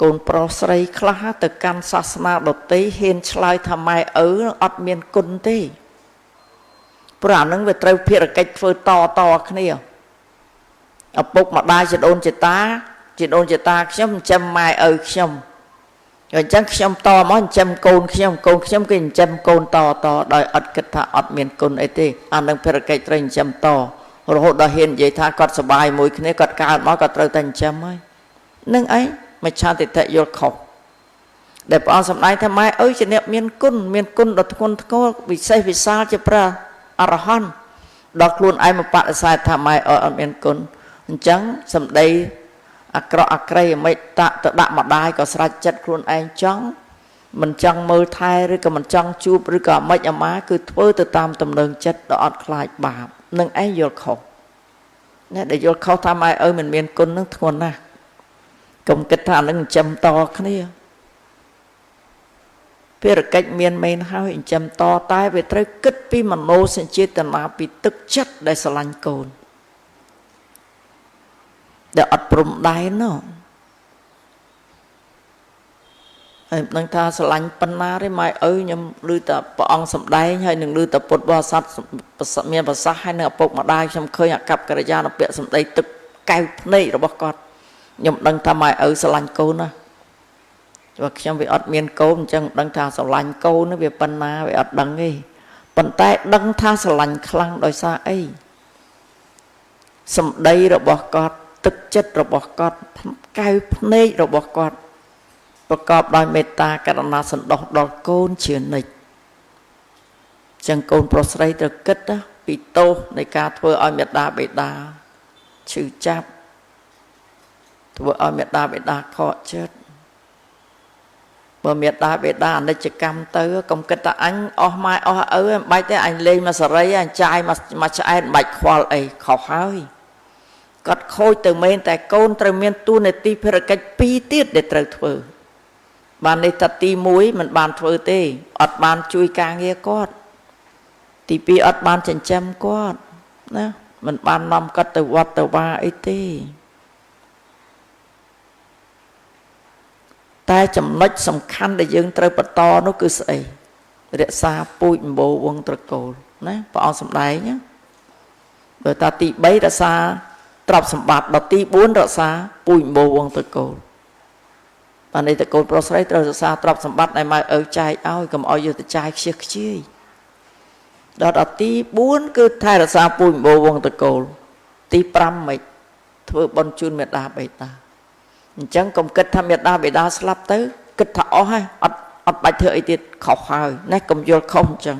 កូនប្រុសស្រីខ្លះទៅកាន់សាសនាដទៃហ៊ានឆ្លើយថាម៉ែឪអត់មានគុណទេព្រោះអានឹងវាត្រូវភារកិច្ចធ្វើតតគ្នាឪពុកម្ដាយជីដូនជីតាជីដូនជីតាខ្ញុំចិញ្ចឹមម៉ែឪខ្ញុំអញ្ចឹងខ្ញុំតមកចិញ្ចឹមកូនខ្ញុំកូនខ្ញុំគេចិញ្ចឹមកូនតតដោយអត់គិតថាអត់មានគុណអីទេអានឹងភារកិច្ចត្រូវចិញ្ចឹមតរហូតដល់ហ៊ាននិយាយថាគាត់សบายមួយគ្នាគាត់កើតមកគាត់ត្រូវតែចិញ្ចឹមហើយនឹងអីមិច្ឆាទិដ្ឋិយល់ខុសដែលព្រះអង្គសម្ដែងថាម៉ែឪជាអ្នកមានគុណមានគុណដ៏ធ្ងន់ធ្ងរវិសេសវិសាលជាព្រះអរហន្តដល់ខ្លួនឯងមកបដិសេធថាម៉ែឪអត់មានគុណអញ្ចឹងសម្ដីអាក្រក់អាក្រីមិនតាក់ទៅដាក់ម្ដាយក៏ស្រេចចិត្តខ្លួនឯងចង់មិនចង់មើលថែឬក៏មិនចង់ជួបឬក៏មិនអាម៉ាគឺធ្វើទៅតាមទំនើងចិត្តដ៏អត់ខ្លាចបាបនឹងឯងយល់ខុសណាដែលយល់ខុសថាម៉ែឪមិនមានគុណនឹងធ្ងន់ណាស់កុំគិតថានឹងចិញ្ចឹមតគ្នា ភារកិច្ចមានមែនហើយចិញ្ចឹមតតែវាត្រូវគិតពីមโนសញ្ចេតនាពីទឹកចិត្តដែលស្រឡាញ់កូនដែលអត់ព្រំដែនណោះហើយមិនដឹងថាស្រឡាញ់ប៉ុណ្ណាទេម៉ែឪខ្ញុំឮតែព្រះអង្គសម្ដែងហើយនឹងឮតែពុទ្ធបរិស័ទមានប្រសាសន៍ហើយនឹងឪពុកម្ដាយខ្ញុំឃើញអាកប្បកិរិយានៅពាក្យសម្ដីទឹកកែវភ្នែករបស់គាត់ខ្ញុំដឹងថាម៉ែឪស្រឡាញ់កូនណាព្រោះខ្ញុំវាអត់មានកូនអញ្ចឹងដឹងថាស្រឡាញ់កូនវាប៉ុណ្ណាវាអត់ដឹងទេប៉ុន្តែដឹងថាស្រឡាញ់ខ្លាំងដោយសារអីសម្ដីរបស់គាត់ទឹកចិត្តរបស់គាត់កែវភ្នែករបស់គាត់ប្រកបដោយមេត្តាករុណាសន្តោសដល់កូនជានិច្ចចឹងកូនប្រុសស្រីត្រូវគិតពីទោសនៃការធ្វើឲ្យមេដាបេដាឈឺចាប់ធ្វើឲ្យមេដាបេដាខកចិត្តបើមេដាបេដាអនិច្ចកម្មទៅកុំគិតថាអញអស់ម៉ែអស់ឪមិនបាច់ទេអញលេងមកសេរីអញចាយមកឆ្អែតមិនបាច់ខ្វល់អីខុសហើយគាត់ខូចទៅមែនតែកូនត្រូវមានតួនាទីភារកិច្ចពីរទៀតដែលត្រូវធ្វើបាននេះថាទី1មិនបានធ្វើទេអត់បានជួយការងារគាត់ទី2អត់បានចិញ្ចឹមគាត់ណាមិនបាននាំគាត់ទៅវត្តទៅវាអីទេតែចំណុចសំខាន់ដែលយើងត្រូវបន្តនោះគឺស្អីរក្សាពូជអម្បូរវងត្រកូលណាព្រះអង្គសម្ដែងណាបើថាទី3រក្សាទ្រព្យសម្បត្តិដល់ទី4រក្សាពូជអម្បូរវងត្រកូលបាននេះតកូលប្រុសស្រីត្រូវរក្សាទ្រព្យសម្បត្តិឲ្យម៉ែឪចែកឲ្យកុំឲ្យយកទៅចាយខ្ជិះខ្ជាយដល់ទី4គឺថែរក្សាពូជអម្បូរវងត្រកូលទី5មិនធ្វើបុណ្យជូនមេដាបេតាអញ្ចឹងកុំគិតថាមេដាបេតាស្លាប់ទៅគិតថាអស់ហើយអត់បាច់ធ្វើអីទៀតខុសហើយណាកុំយល់ខុសអញ្ចឹង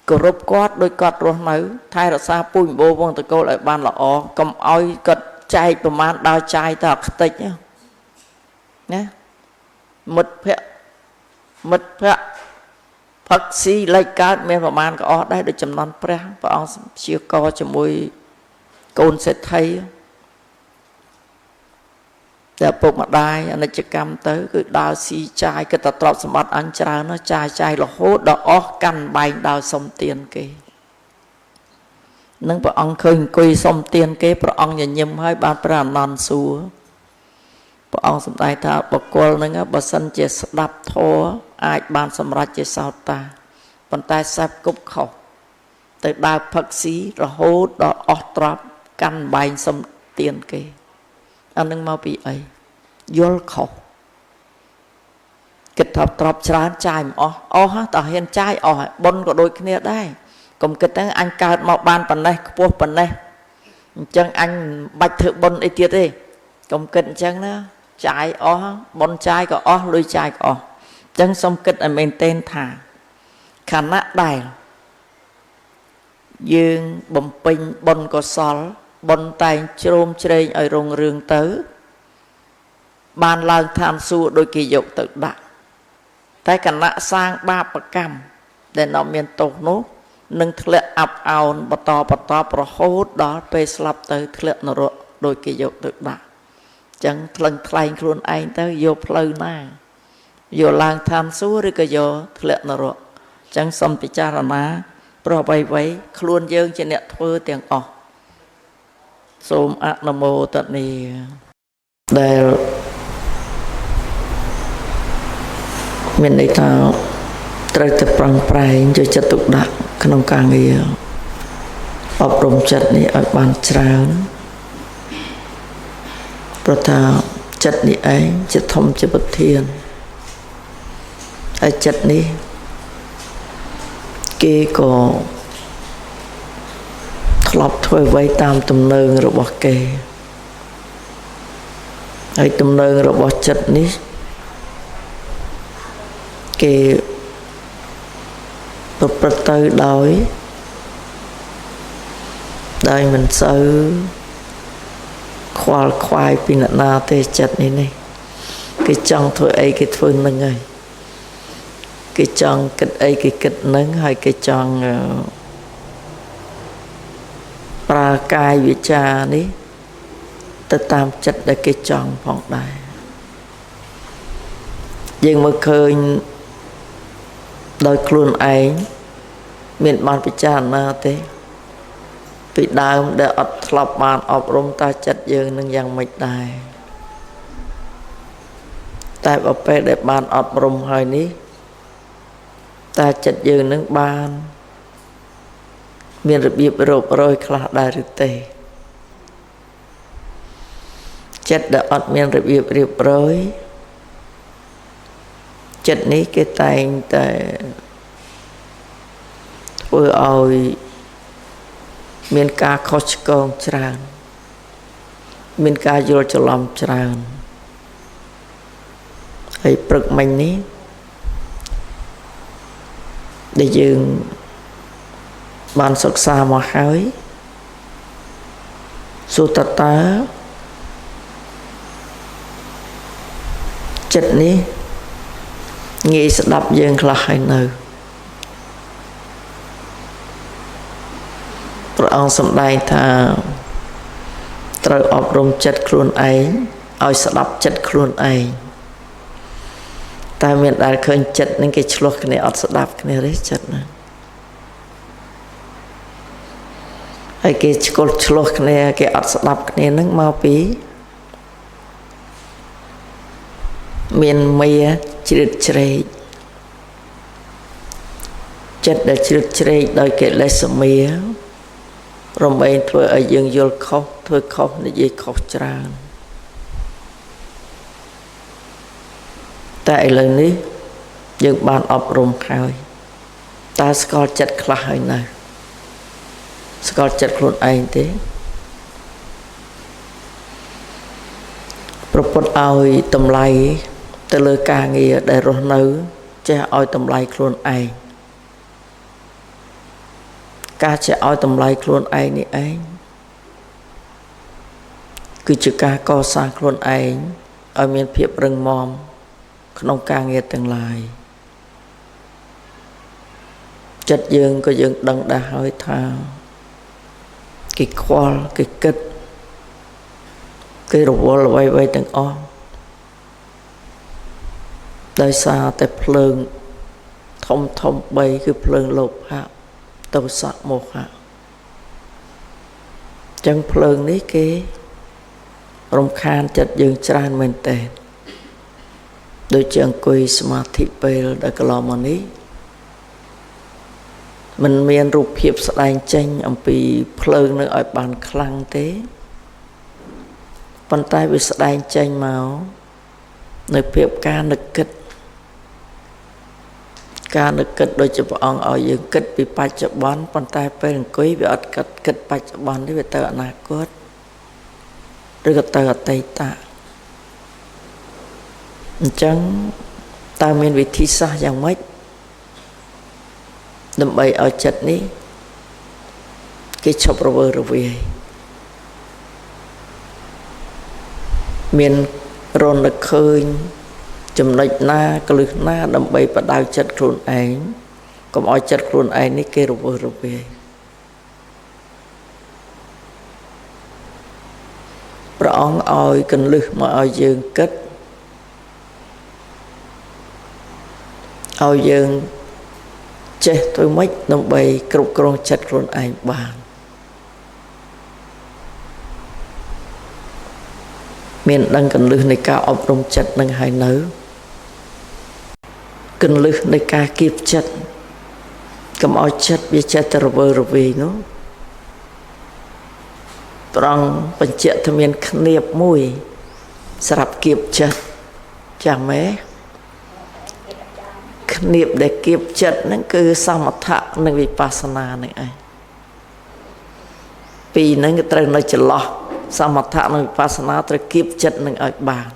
គោរពគាត់ដោយគាត់រស់នៅថែរក្សាពូជអម្បូរវងត្រកូលឲ្យបានល្អកុំឲ្យគាត់ចែកប្រមាណដើរចាយទៅអាខ្ទេចណាមិត្តភក្តិផឹកស៊ីលេចកើតមានប្រមាណក៏អស់ដែរដូចចំនួនព្រះព្រះអង្គជាកជាមួយកូនសេដ្ឋីតែឪពុកម្ដាយអនិច្ចកម្មទៅគឺដើរស៊ីចាយគិតតែទ្រព្យសម្បត្តិអញច្រើនណាស់ចាយរហូតដល់អស់កាន់បែងដើរសុំទានគេនឹងព្រះអង្គឃើញអង្គុយសុំទានគេព្រះអង្គញញឹមហើយបានព្រះអានន្ទសួរព្រះអង្គសម្ដែងថាបុគ្គលនឹងបើសិនជាស្ដាប់ធម៌អាចបានសម្រេចជាសោតាប៉ុន្តែសេពគប់ខុសទៅដើរផឹកស៊ីរហូតដល់អស់ទ្រព្យកាន់បែងសុំទានគេអានឹងមកពីអីយល់ខុសគិតថាទ្រព្យច្រើនចាយមិនអស់អស់តើហ៊ានចាយអស់ហើយបុណ្យក៏ដូចគ្នាដែរកុំគិតថាអញកើតមកបានប៉ុណ្ណេះខ្ពស់ប៉ុណ្ណេះអញ្ចឹងអញបាច់ធ្វើបុណ្យអីទៀតទេកុំគិតអញ្ចឹងណាចាយអស់បុណ្យចាយក៏អស់លុយចាយក៏អស់អញ្ចឹងសូមគិតឲ្យមែនទែនថាខណៈដែលយើងបំពេញបុណ្យកុសលបុណ្យតែងជ្រោមជ្រែងឲ្យរុងរឿងទៅបានឡើងឋានសួគ៌ដោយគេយកទៅដាក់តែគណៈសាងបាបកម្មដែលនាំមានទោសនោះនឹងធ្លាក់អាប់អោនបន្តបន្តរហូតដល់ពេលស្លាប់ទៅធ្លាក់នរកដោយគេយកទៅដាក់ចឹងថ្លឹងថ្លែងខ្លួនឯងទៅយកផ្លូវណាយកឡើងឋានសួគ៌ឬក៏យកធ្លាក់នរកចឹងសូមពិចារណាព្រោះអ្វីៗខ្លួនយើងជាអ្នកធ្វើទាំងអស់សូមអនុមោទនាដែលមានន័យថាត្រូវតែប្រឹងប្រែងយកចិត្តទុកដាក់ក្នុងការងារអប់រំចិត្តនេះឲ្យបានច្រើនព្រោះថាចិត្តនេះឯងជាធំជាប្រធានហើយចិត្តនេះគេក៏ធ្លាប់ធ្វើអ្វីតាមទំនើងរបស់គេហើយទំនើងរបស់ចិត្តនេះគេប្រព្រឹត្តទៅដោយមិនសូវខ្វល់ខ្វាយពីអ្នកណាទេចិត្តនេះគេចង់ធ្វើអីគេធ្វើនឹងហើយគេចង់គិតអីគេគិតនឹងហើយគេចង់ប្រើកាយវាចានេះទៅតាមចិត្តដែលគេចង់ផងដែរយើងមើលឃើញ ដោយខ្លួនឯងមានបានពិចារណាទេពីដើមដែលអត់ធ្លាប់បានអប់រំតើចិត្តយើងនឹងយ៉ាងម៉េចដែរតែបើពេលដែលបានអប់រំហើយនេះតើចិត្តយើងនឹងបានមានរបៀបរៀបរយខ្លះដែរឬទេចិត្តដែលអត់មានរបៀបរៀបរយចិត្តនេះគេតែងតែធ្វើឲ្យមានការខុសឆ្គងច្រើនមានការយល់ច្រឡំច្រើនហើយព្រឹកមិញនេះដែលយើងបានសិក្សាមកហើយសួរតើចិត្តនេះងាយស្ដាប់យើងខ្លះហើយនៅព្រះអង្គសម្ដែងថាត្រូវអប់រំចិត្តខ្លួនឯងឲ្យស្ដាប់ចិត្តខ្លួនឯងតែមានដែលឃើញចិត្តនឹងគេឆ្លោះគ្នាអត់ស្ដាប់គ្នាទេចិត្តណាហើយគេឆ្កល់ឆ្លោះគ្នាគេអត់ស្ដាប់គ្នានឹងមកពីមានមាជ្រៀតជ្រែកចិត្តដែលជ្រៀតជ្រែកដោយកិលេសមារំឯងធ្វើឲ្យយើងយល់ខុសធ្វើខុសនិយាយខុសច្រើនតែឥឡូវនេះយើងបានអប់រំហើយតើស្គាល់ចិត្តខ្លះហើយនៅស្គាល់ចិត្តខ្លួនឯងទេប្រពុតឲ្យតម្លៃទៅលើការងារដែលរស់នៅចេះឲ្យតម្លៃខ្លួនឯងការចេះឲ្យតម្លៃខ្លួនឯងនេះឯងគឺជាការកសាងខ្លួនឯងឲ្យមានភាពរឹងមាំក្នុងការងារទាំងឡាយចិត្តយើងក៏យើងដឹងដែរហើយថាគេខ្វល់គេគិតគេរវល់អ្វីៗទាំងអស់ដោយសារតែភ្លើងធំធំ3គឺភ្លើងលោភៈទោសៈមោហៈចឹងភ្លើងនេះគេរំខានចិត្តយើងច្រើនមែនទែនដូចជាអង្គុយសមាធិពេលដែលកន្លងមកនេះมันមានរូបភាពស្ដែងចេញអំពីភ្លើងនឹងឲ្យបានខ្លាំងទេប៉ុន្តែវាស្ដែងចេញមកនៅភាពការនឹកគិតការនឹកគិតដូចជាព្រះអង្គឲ្យយើងគិតពីបច្ចុប្បន្នប៉ុន្តែពេលអង្គុយវាអត់គិតគិតបច្ចុប្បន្នទេវាទៅអនាគតឬក៏ទៅអតីតអញ្ចឹងតើមានវិធីសាស្ត្រយ៉ាងម៉េចដើម្បីឲ្យចិត្តនេះគេឈប់រវើរវាយមានរនឹកឃើញចំណុចណាក្លឹះណាដើម្បីបដៅចិត្តខ្លួនឯងកុំឲ្យចិត្តខ្លួនឯងនេះគេរវើរវាយព្រះអង្គឲ្យកន្លឹះមកឲ្យយើងគិតឲ្យយើងចេះធ្វើម៉េចដើម្បីគ្រប់គ្រងចិត្តខ្លួនឯងបានមានដឹងកន្លឹះនៃការអប់រំចិត្តនឹងហើយនៅកន្លឹះនៃការគៀបចិត្តកុំឲ្យចិត្តវាចេះតែរវើរវាយនោះត្រង់បញ្ជាក់ថាមានគ្នាបមួយសម្រាប់គៀបចិត្តចាំទេគ្នាបដែលគៀបចិត្តហ្នឹងគឺសមថៈនិងវិបស្សនាហ្នឹងឯងពីរហ្នឹងគឺត្រូវនៅចន្លោះសមថៈនិងវិបស្សនាត្រូវគៀបចិត្តនឹងឲ្យបាន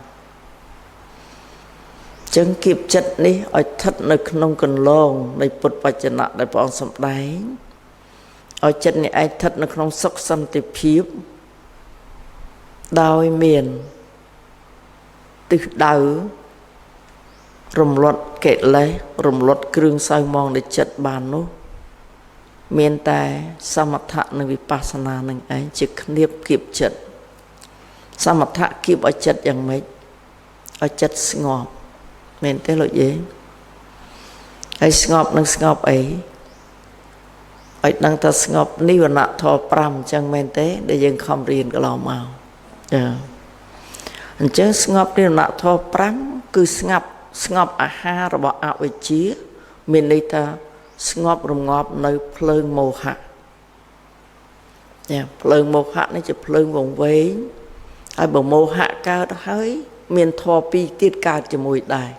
ចឹងគៀបចិត្តនេះឲ្យស្ថិតនៅក្នុងកន្លងនៃពុទ្ធវចនៈដែលព្រះអង្គសម្ដែងឲ្យចិត្តនេះឯងស្ថិតនៅក្នុងសុខសន្តិភាពដោយមានទិសដៅរំលត់កិលេសរំលត់គ្រឿងសៅមងនៃចិត្តបាននោះមានតែសមថៈនិងវិបស្សនានឹងឯងជាគ្នាបគៀបចិត្តសមថៈគៀបឲ្យចិត្តយ៉ាងម៉េចឲ្យចិត្តស្ងប់មែនទេលោកយាយ ហើយស្ងប់នឹងស្ងប់អីឲ្យដឹងថាស្ងប់និវរណធម៌5អញ្ចឹងមែនទេដែលយើងខំរៀនកន្លងមកចាអញ្ចឹងស្ងប់និវរណធម៌5គឺស្ងប់អាហាររបស់អវិជ្ជាមានន័យថាស្ងប់រងាប់នៅភ្លើងមោហៈចាភ្លើងមោហៈនេះជាភ្លើងវង្វេងហើយបើមោហៈកើតហើយមានធម៌ពីរទៀតកើតជាមួយដែរ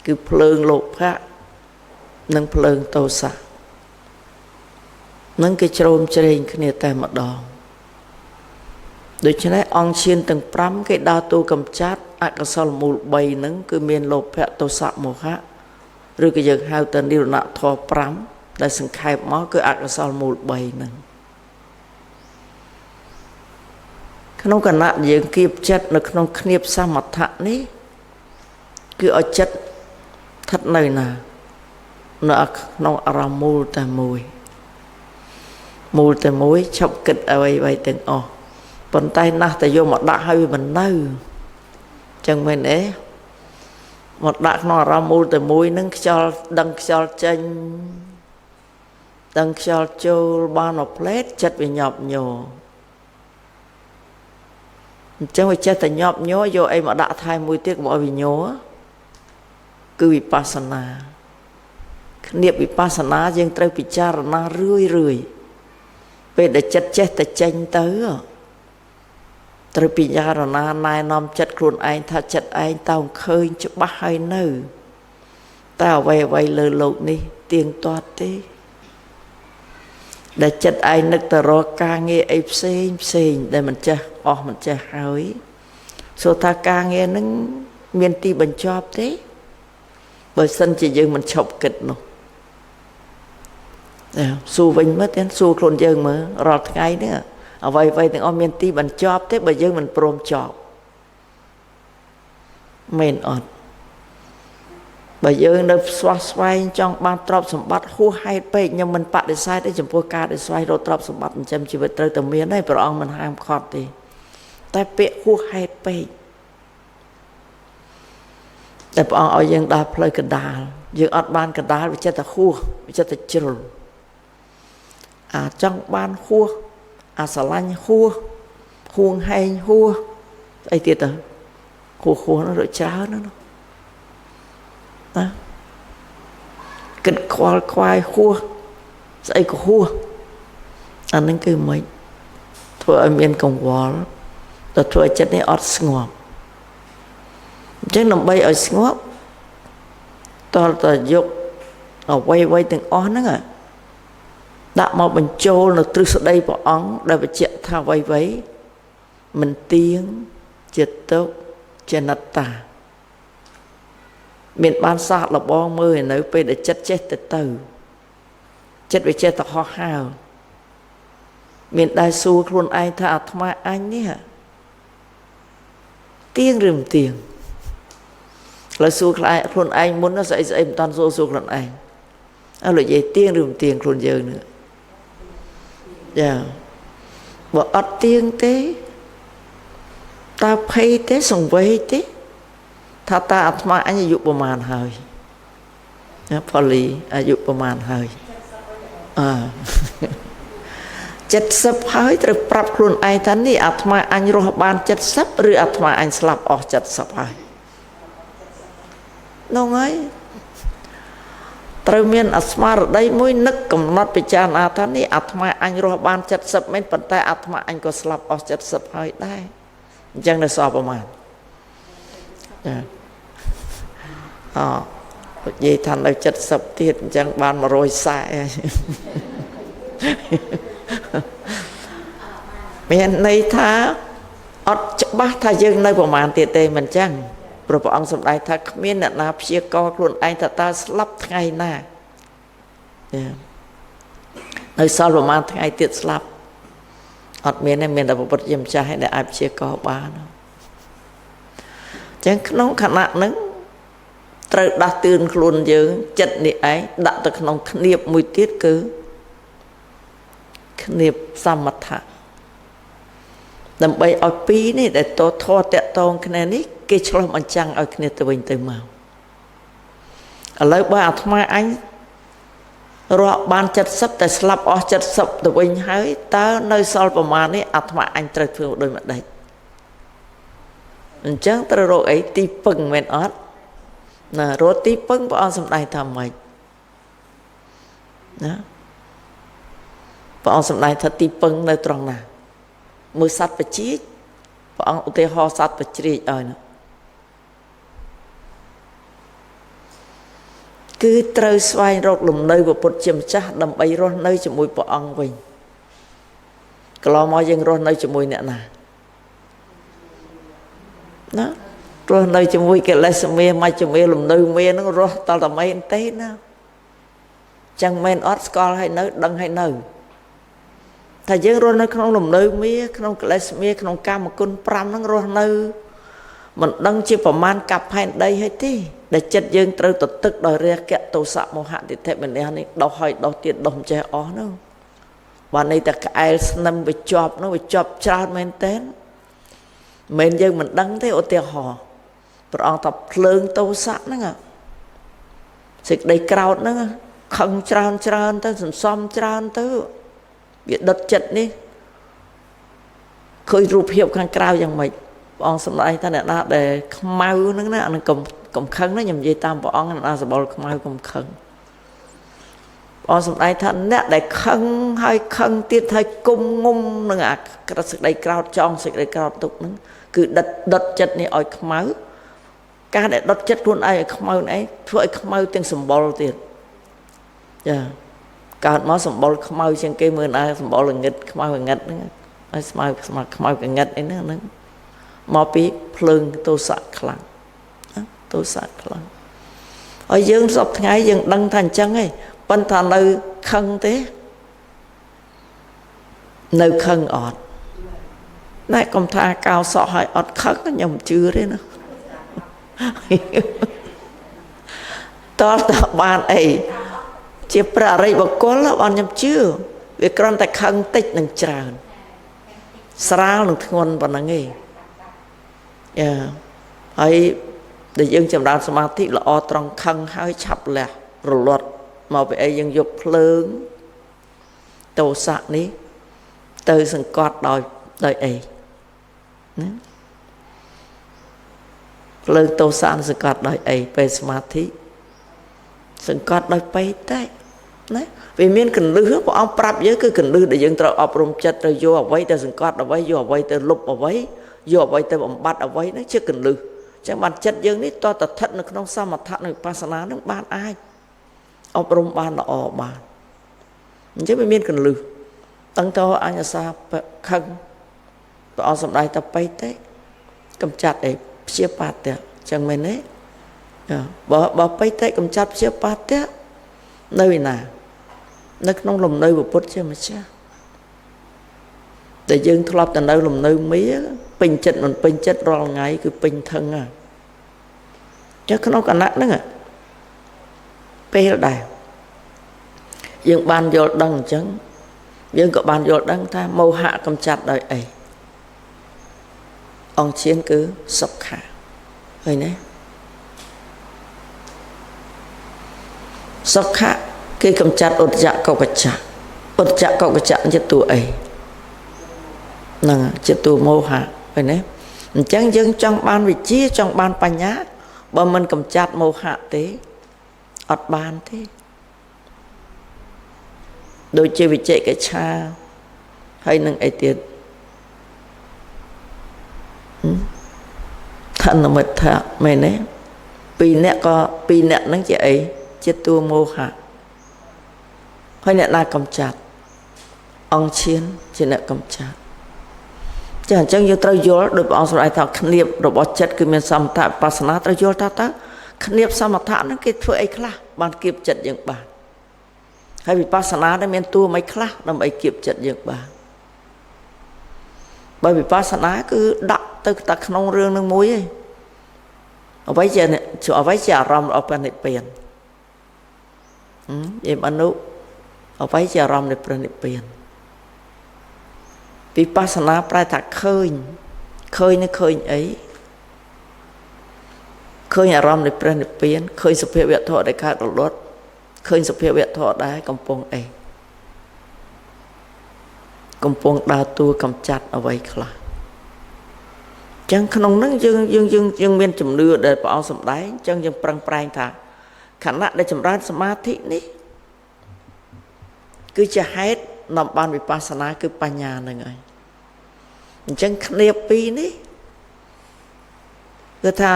គឺភ្លើងលោភៈនិងភ្លើងទោសៈនឹងគេជ្រោមជ្រែងគ្នាតែម្ដងដូច្នេះអង្គឈានទាំង5គេដើរតួកំចាត់អកុសលមូល3ហ្នឹងគឺមានលោភៈទោសៈមោហៈឬក៏យើងហៅទៅនិរណធម៌5ដែលសង្ខេបមកគឺអកុសលមូល3ហ្នឹងក្នុងគណៈយើងគៀបចិត្តនៅក្នុងឃ្នាបសមថៈនេះគឺឲ្យចិត្តស្ថិតនៅណានៅក្នុងអារម្មណ៍មូលតែមួយមូលតែមួយឈប់គិតអ្វីៗទាំងអស់ប៉ុន្តែណាស់តែយកមកដាក់ឲ្យវាមិននៅចឹងមែនទេមកដាក់ក្នុងអារម្មណ៍មូលតែមួយនឹងខ្យល់ដឹងខ្យល់ចេញដឹងខ្យល់ចូលបានមកផ្លេតចិត្តវាញាប់ញ័រអញ្ចឹងវាចេះតែញាប់ញ័រយកអីមកដាក់ថែមមួយទៀតកុំឲ្យវាញ័រគឺវិបស្សនាឃ្នាបវិបស្សនាយើងត្រូវពិចារណារឿយរឿយពេលដែលចិត្តចេះតែចេញទៅត្រូវពិចារណាណែនាំចិត្តខ្លួនឯងថាចិត្តឯងតើឃើញច្បាស់ហើយនៅតែអ្វីអ្វីលើលោកនេះទៀងទាត់ទេដែលចិត្តឯងនឹកទៅរកការងារអីផ្សេងផ្សេងដែលមិនចេះអស់មិនចេះហើយសួរថាការងារនឹងមានទីបញ្ចប់ទេបើសិនជាយើងមិនឈប់គិតនោះសួរវិញមើលទាំងសួរខ្លួនយើងមើលរាល់ថ្ងៃនេះអ្វីអ្វីទាំងអស់មានទីបញ្ចប់ទេបើយើងមិនព្រមចប់មែនអត់បើយើងនៅស្វះស្វែងចង់បានទ្រព្យសម្បត្តិហួសហេតុពេកខ្ញុំមិនបដិសេធទេចំពោះការដែលស្វែងរកទ្រព្យសម្បត្តិចិញ្ចឹមជីវិតត្រូវតែមានហើយព្រះអង្គមិនហាមឃាត់ទេតែពាក្យហួសហេតុពេកតែព្រះអង្គឲ្យយើងដើរផ្លូវកណ្ដាលយើងអត់បានកណ្ដាលវាចិត្តតែហួសវាចិត្តតែជ្រុលអាចង់បានហួសអាស្រឡាញ់ហួសហួងហែងហួសស្អីទៀតទៅហួសនោះដូចច្រើនណាស់ណាគិតខ្វល់ខ្វាយហួសស្អីក៏ហួសអានឹងគឺមិនធ្វើឲ្យមានកង្វល់ទៅធ្វើឲ្យចិត្តនេះអត់ស្ងប់អញ្ចឹងដើម្បីឲ្យស្ងប់តើតើយកអ្វីអ្វីទាំងអស់ហ្នឹងដាក់មកបញ្ចូលនៅទ្រឹស្ដីព្រះអង្គដែលបញ្ជាក់ថាអ្វីៗមិនទៀងជាទុក្ខជាអនត្តាមានបានសាកល្បងមើលនៅពេលដែលចិត្តចេះទៅទៅចិត្តវាចេះតែហោះហើរមានដែលសួរខ្លួនឯងថាអាត្មាអញនេះទៀងឬមិនទៀងឡើយសួរខ្លួនឯងមុនស្អីស្អីមិនតាន់សួរខ្លួនឯងអើលោកយាយទៀងឬមិនទៀងខ្លួនយើងនេះចាបើអត់ទៀងទេតើភ័យទេសង្វេគទេថាតើអាត្មាអញអាយុប្រមាណហើយណាផលីអាយុប្រមាណហើយអើ70ហើយត្រូវប្រាប់ខ្លួនឯងថានេះអាត្មាអញរស់បាន70ឬអាត្មាអញស្លាប់អស់70ហើយនោះហើយត្រូវមានអស្មារតីមួយនឹកកំណត់ពិចារណាថានេះអាត្មាអញរស់បាន70មែនប៉ុន្តែអាត្មាអញក៏ស្លាប់អស់70ហើយដែរអញ្ចឹងនៅសល់ប្រមាណចាអនិយាយថានៅ70ទៀតអញ្ចឹងបាន140មានន័យថាអត់ច្បាស់ថាយើងនៅប្រមាណទៀតទេមិនចឹងព្រោះព្រះអង្គសម្ដែងថាគ្មានអ្នកណាព្យាករខ្លួនឯងថាតើស្លាប់ថ្ងៃណានៅសល់ប្រមាណថ្ងៃទៀតស្លាប់អត់មានទេមានតែព្រះពុទ្ធជាម្ចាស់ឯងដែលអាចព្យាករបានចឹងក្នុងខណៈហ្នឹងត្រូវដាស់តឿនខ្លួនយើងចិត្តនេះឯងដាក់ទៅក្នុងឃ្នាបមួយទៀតគឺឃ្នាបសមថៈដើម្បីឲ្យពីរនេះដែលតធរតកតងគ្នានេះគេឆ្លុះបញ្ចាំងឲ្យគ្នាទៅវិញទៅមក ឥឡូវបើអាត្មាអញរស់បាន70តែស្លាប់អស់70ទៅវិញហើយតើនៅសល់ប្រមាណនេះអាត្មាអញត្រូវធ្វើដូចម្ដេចអញ្ចឹងត្រូវរកអីទីពឹងមែនអត់ណារកទីពឹងព្រះអង្គសម្ដែងថាម៉េចណាព្រះអង្គសម្ដែងថាទីពឹងនៅត្រង់ណាមើលសត្វបជាព្រះអង្គឧទាហរណ៍សត្វបជ្រាជឲ្យណាគឺត្រូវស្វែងរកលំនៅព្រះពុទ្ធជាម្ចាស់ដើម្បីរស់នៅជាមួយព្រះអង្គវិញកន្លងមកយើងរស់នៅជាមួយអ្នកណាណារស់នៅជាមួយកិលេសមាមជ្ឈមាលំនៅមានឹងរស់តតែមែនទេណាចឹងមែនអត់ស្គាល់ហើយនៅដឹងហើយនៅថាយើងរស់នៅក្នុងលំនៅមាក្នុងកិលេសមាក្នុងកាមគុណ5ហ្នឹងរស់នៅមិនដឹងជាប្រមាណកាប់ផែនដីហើយទេដែលចិត្តយើងត្រូវទៅទឹកដោយរាគៈទោសៈមោហៈទិដ្ឋិមនៈនេះដោះហើយដោះទៀតដោះមិនចេះអស់នោះបានន័យតែក្អែលស្នឹមវាជាប់នោះវាជាប់ច្រើនមែនតើមិនយើងមិនដឹងទេឧទាហរណ៍ព្រះអង្គថាភ្លើងទោសៈហ្នឹងសេចក្តីក្រោធហ្នឹងខឹងច្រើនច្រើនទៅសន្សំច្រើនទៅវាដុតចិត្តនេះឃើញរូបភាពខាងក្រៅយ៉ាងម៉េចព្រះអង្គសម្ដែងថាអ្នកណាដែលខ្មៅហ្នឹងណាអានឹងកុំខឹងណាខ្ញុំនិយាយតាមព្រះអង្គអ្នកណាសបល់ខ្មៅកុំខឹងព្រះអង្គសម្ដែងថាអ្នកដែលខឹងហើយខឹងទៀតហើយគុំងុំនឹងអាក្រសេចក្តីក្រោធចងសេចក្តីក្រោធទុកហ្នឹងគឺដុតចិត្តនេះឲ្យខ្មៅការដែលដុតចិត្តខ្លួនឯងឲ្យខ្មៅឯងធ្វើឲ្យខ្មៅទាំងសម្បុរទៀតចាកើតមកសម្បុរខ្មៅជាងគេមើលណាសម្បុរល្ងិតខ្មៅល្ងិតហ្នឹងឲ្យស្មៅស្មៅខ្មៅកងិតអីហ្នឹងហ្នឹងមកពីភ្លើងទោសៈខ្លាំងទោសៈខ្លាំងហើយយើងសពថ្ងៃយើងដឹងថាអញ្ចឹងឯងប៉ុន្តែនៅខឹងទេនៅខឹងអត់ណែកុំថាកោសក់ឲ្យអត់ខឹងខ្ញុំជឿទេណាតើតើបានអីជាព្រះអរិយបុគ្គលបានខ្ញុំជឿវាគ្រាន់តែខឹងតិចនឹងច្រើនស្រាលនឹងធ្ងន់ប៉ុណ្ណឹងឯងយ៉ាហើយដែលយើងចម្រើនសមាធិល្អត្រង់ខឹងហើយឆាប់លះរលត់មកពីអីយើងយកភ្លើងទោសៈនេះទៅសង្កត់ដោយអីណាភ្លើងទោសៈសង្កត់ដោយអីពេលសមាធិសង្កត់ដោយបេតិណាវាមានកលឹះព្រះអង្គប្រាប់យើងគឺកលឹះដែលយើងត្រូវអប់រំចិត្តត្រូវយកអ្វីទៅសង្កត់អ្វីយកអ្វីទៅលុបអ្វីយកអ្វីទៅបំបត្តិអ្វីហ្នឹងជាកលឹះចឹងបានចិត្តយើងនេះតតស្ថិតនៅក្នុងសមថៈនិងវិបស្សនានឹងបានអាចអប់រំបានល្អបានអញ្ចឹងវាមានកលឹះតាំងតអញ្ញសាខឹងព្រះអង្គសម្ដែងតែបេតិកំចាត់អីព្យាបាទៈចឹងមែនទេបើបេតិកំចាត់ព្យាបាទៈនៅឯណានៅក្នុងលំនៅពុទ្ធជាម្ចាស់ដែលយើងធ្លាប់តែនៅលំនៅមាពេញចិត្តមិនពេញចិត្តរាល់ថ្ងៃគឺពេញធឹងហ่ะចុះក្នុងគណៈហ្នឹងពេលដែរយើងបានយល់ដឹងអញ្ចឹងយើងក៏បានយល់ដឹងថាមោហៈកំចាត់ដោយអីអង្គឈានគឺសុខៈឃើញទេសុខៈគេកំចាត់ឧទ្ទចកុកច្ចៈឧទ្ទចកុកច្ចៈជាតួអីហ្នឹងជាតួមោហៈឃើញទេអញ្ចឹងយើងចង់បានវិជ្ជាចង់បានបញ្ញាបើមិនកំចាត់មោហៈទេអត់បានទេដូចជាវិជកិច្ឆាហើយនឹងអីទៀតធនមិត្តៈមែនទេពីរអ្នកក៏ពីរអ្នកហ្នឹងជាអីជាតួមោហៈហើយអ្នកណាកំចាត់អង្គឈានជាអ្នកកំចាត់ចាអញ្ចឹងយើងត្រូវយល់ដោយព្រះអង្គសម្ដែងថាឃ្នាបរបស់ចិត្តគឺមានសមថៈវិបស្សនាត្រូវយល់ថាតើឃ្នាបសមថៈហ្នឹងគេធ្វើអីខ្លះបានគៀបចិត្តយើងបានហើយវិបស្សនាហ្នឹងមានតួមិនខ្លះដើម្បីគៀបចិត្តយើងបានបើវិបស្សនាគឺដាក់ទៅតែក្នុងរឿងនឹងមួយឯងអ្វីជាអារម្មណ៍របស់ព្រះនិព្វានយេមអនុអ្វីជាអារម្មណ៍នៃព្រះនិព្វានវិបស្សនាប្រែថាឃើញឃើញនឹងឃើញអី ឃើញអារម្មណ៍នៃព្រះនិព្វានឃើញសភាវៈធម៌ដែលកើតរលត់ឃើញសភាវៈធម៌ដែរកំពុងអីកំពុងដើរតួកំចាត់អ្វីខ្លះចឹងក្នុងហ្នឹងយើងយើងយើងយើងមានជំនឿដែលព្រះអង្គសម្ដែងចឹងយើងប្រឹងប្រែងថាខណៈដែលចម្រើនសមាធិនេះគឺជាហេតុនាំបានវិបស្សនាគឺបញ្ញាហ្នឹងហើយអញ្ចឹងគ្នាពីរនេះគឺថា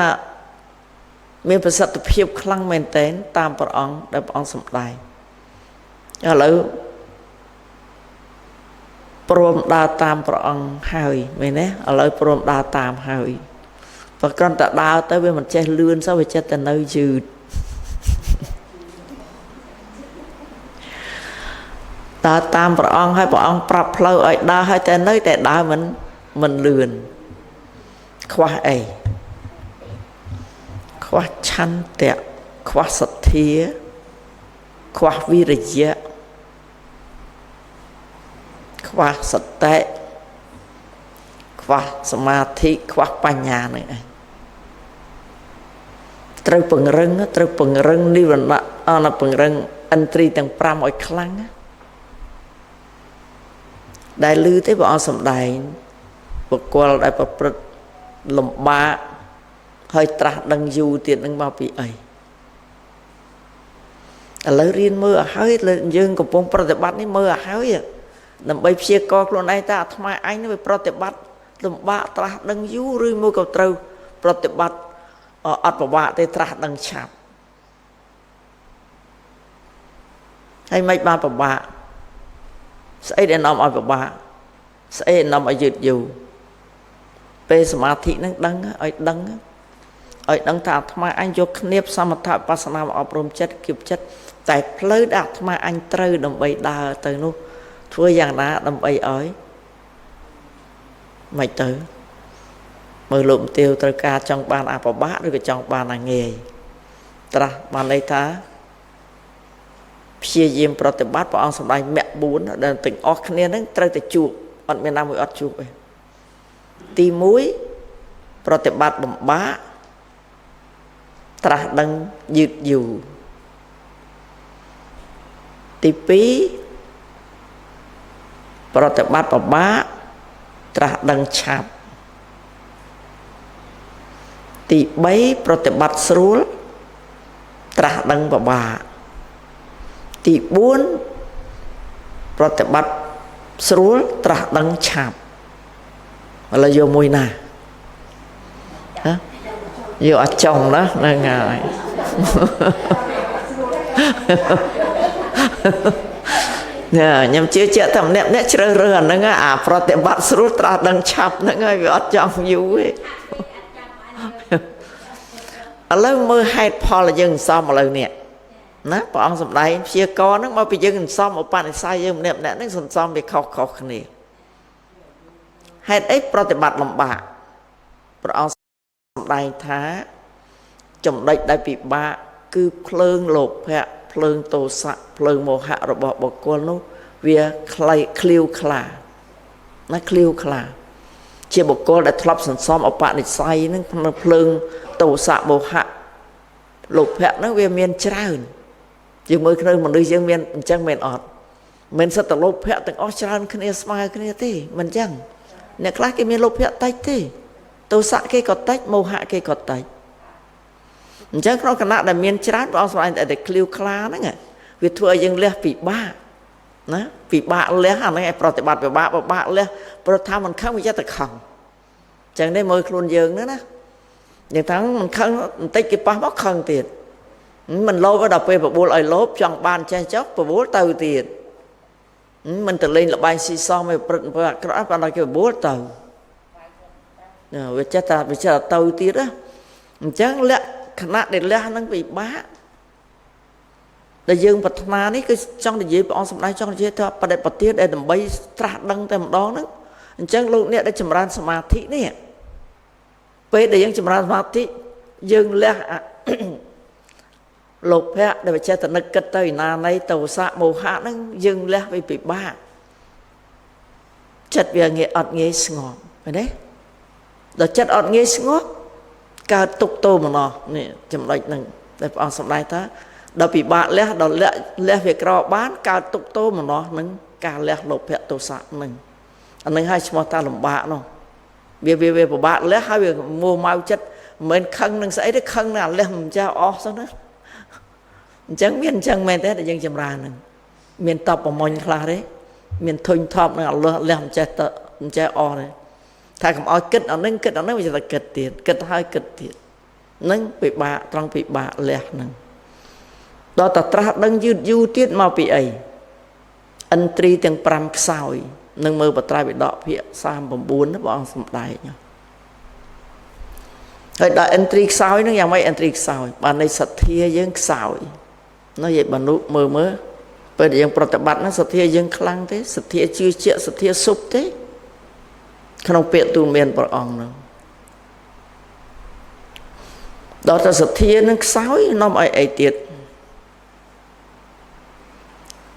មានប្រសិទ្ធភាពខ្លាំងមែនទែនតាមព្រះអង្គដែលព្រះអង្គសម្ដែងឥឡូវព្រមដើរតាមព្រះអង្គហើយមែនទេឥឡូវព្រមដើរតាមហើយបើគ្រាន់តែដើរទៅវាមិនចេះលឿនសោះវាចេះតែនៅយឺតដើរតាមព្រះអង្គហើយព្រះអង្គប្រាប់ផ្លូវឲ្យដើរហើយតែនៅតែដើរមិនលឿនខ្វះអីខ្វះឆន្ទៈខ្វះសទ្ធាខ្វះវិរិយៈខ្វះសតិខ្វះសមាធិខ្វះបញ្ញានឹងឯងត្រូវពង្រឹងត្រូវពង្រឹងនិវរណៈអនពង្រឹងឥន្ទ្រីទាំង5ឲ្យខ្លាំងដែលឮទេព្រះអង្គសម្ដែងបុគ្គលដែលប្រព្រឹត្តលំបាកហើយត្រាស់ដឹងយូរទៀតនឹងមកពីអីឥឡូវរៀនមើលឲ្យហើយយើងកំពុងប្រតិបត្តិនេះមើលឲ្យហើយដើម្បីព្យាករខ្លួនឯងតើអាត្មាអញវាប្រតិបត្តិលំបាកត្រាស់ដឹងយូរឬមួយក៏ត្រូវប្រតិបត្តិអត់ពិបាកទេត្រាស់ដឹងឆាប់ហើយមិនបានពិបាកស្អីដែលនាំឲ្យពិបាកស្អីនាំឲ្យយឺតយូរពេលសមាធិនឹងដឹងឲ្យដឹងឲ្យដឹងថាអាត្មាអញយកគ្នាសមថវិបស្សនាមកអប់រំចិត្តគៀបចិត្តតែផ្លូវដែលអាត្មាអញត្រូវដើម្បីដើរទៅនោះធ្វើយ៉ាងណាដើម្បីឲ្យមិនទៅមើលលោកទាវត្រូវការចង់បានអាពិបាកឬក៏ចង់បានអាងាយត្រាស់បានន័យថាព្យាយាមប្រតិបត្តិព្រះអង្គសម្ដែងមគ្គ4ដែលទាំងអស់គ្នានឹងត្រូវតែជួបអត់មានណាមួយអត់ជួបទេទី1ប្រតិបត្តិលំបាកត្រាស់ដឹងយឺតយូរទី2ប្រតិបត្តិពិបាកត្រាស់ដឹងឆាប់ទី3ប្រតិបត្តិស្រួលត្រាស់ដឹងពិបាកទី4ប្រតិបត្តិស្រួលត្រាស់ដឹងឆាប់ឥឡូវយកមួយណាហ៎យកអាចចង់ណាហ្នឹងហើយញ៉ាខ្ញុំជឿជាក់ថាម្នាក់ម្នាក់ជ្រើសរើសអាហ្នឹងអាប្រតិបត្តិស្រួលត្រាស់ដឹងឆាប់ហ្នឹងហើយវាអត់ចង់យូរទេឥឡូវមើលហេតុផលយើងសំឥឡូវនេះណាព្រះអង្គសម្ដែងព្យាករហ្នឹងមកពីយើងសន្សំឧបនិស្ស័យយើងម្នាក់ម្នាក់ហ្នឹងសន្សំវាខុសៗគ្នាហេតុអីប្រតិបត្តិលំបាកព្រះអង្គសម្ដែងថាចំណុចដែលពិបាកគឺភ្លើងលោភៈភ្លើងទោសៈភ្លើងមោហៈរបស់បុគ្គលនោះវាខ្លីឃ្លាវខ្លាណាឃ្លាវខ្លាជាបុគ្គលដែលធ្លាប់សន្សំឧបនិស្ស័យហ្នឹងភ្លើងទោសៈមោហៈលោភៈហ្នឹងវាមានច្រើនយើងមើលឃើញមនុស្សយើងមានអញ្ចឹងមែនអត់មិនសិតតែលោភៈទាំងអស់ច្រើនគ្នាស្មើគ្នាទេមិនអញ្ចឹងអ្នកខ្លះគេមានលោភៈតិចទេទោសៈគេក៏តិចមោហៈគេក៏តិចអញ្ចឹងក្នុងគណៈដែលមានច្រើនព្រះអង្គសម្ដែងតែឃ្លាវខ្លាហ្នឹងវាធ្វើឲ្យយើងលះពិបាកណាពិបាកលះអាហ្នឹងឯងប្រតិបត្តិពិបាកពិបាកលះព្រោះថាមិនខឹងវាចិត្តតែខឹងអញ្ចឹងនេះមើលខ្លួនយើងហ្នឹងណាយើងថាមិនខឹងបន្តិចគេប៉ះមកខឹងទៀតមិនលោភដល់ពេលបបួលឲ្យលោភចង់បានចេះចុះបបួលទៅទៀតមិនទៅលេងល្បែងស៊ីសងមិនប្រព្រឹត្តអំពើអាក្រក់ប៉ុន្តែគេបបួលទៅវាចេះតែទៅទៀតណាអញ្ចឹងលក្ខណៈដែលលះហ្នឹងពិបាកដែលយើងប្រាថ្នានេះគឺចង់និយាយព្រះអង្គសម្ដែងចង់និយាយថាបដិបទាដែលដើម្បីត្រាស់ដឹងតែម្ដងហ្នឹងអញ្ចឹងលោកអ្នកដែលចម្រើនសមាធិនេះពេលដែលយើងចម្រើនសមាធិយើងលះលោភៈដែលចេះតែនឹកគិតទៅឯណាណីទោសៈមោហៈហ្នឹងយើងលះវាពិបាកចិត្តវាងាយអត់ងាយស្ងប់ឃើញទេដល់ចិត្តអត់ងាយស្ងប់ កើតទុកទោមនស្សនេះចំណុចហ្នឹងតែព្រះអង្គសម្ដែងថាដល់ពិបាកលះដល់លះលះវាក្របានកើតទុកទោមនស្សនឹងការលះលោភៈទោសៈនឹងអានឹងឲ្យឈ្មោះថាលំបាកនោះវាវាវាពិបាកលះហើយវាមួម៉ៅចិត្តមិនមែនខឹងនឹងស្អីទេខឹងនឹងអាលះមិនចេះអស់សោះណាអញ្ចឹងមានអញ្ចឹងមែនទេដែលយើងចម្រើននឹងមានតបប្រមុញខ្លះទេមានធុញថប់នឹងអាលះលះមិនចេះតមិនចេះអស់ទេថាកុំឲ្យគិតអានឹងគិតអានឹងវាจะគិតទៀតគិតហើយគិតទៀតនឹងពិបាកត្រង់ពិបាកលះនឹងដល់តែត្រាស់ដឹងយឺតយូរទៀតមកពីអីឥន្ទ្រីទាំង5ខ្សោយនឹងមើលបត្រៃបិដកភាគ39ព្រះអង្គសម្ដែងហើយដល់ឥន្ទ្រីខ្សោយនឹងយ៉ាងម៉េចឥន្ទ្រីខ្សោយបានន័យសទ្ធាយើងខ្សោយនោះយាយបានុមើលមើលពេលដែលយើងប្រតិបត្តិហ្នឹងសទ្ធាយើងខ្លាំងទេសទ្ធាជឿជាក់សទ្ធាសុបទេក្នុងពាក្យទូលមានព្រះអង្គហ្នឹងដល់តែសទ្ធានឹងខ្សោយនាំឲ្យអីទៀត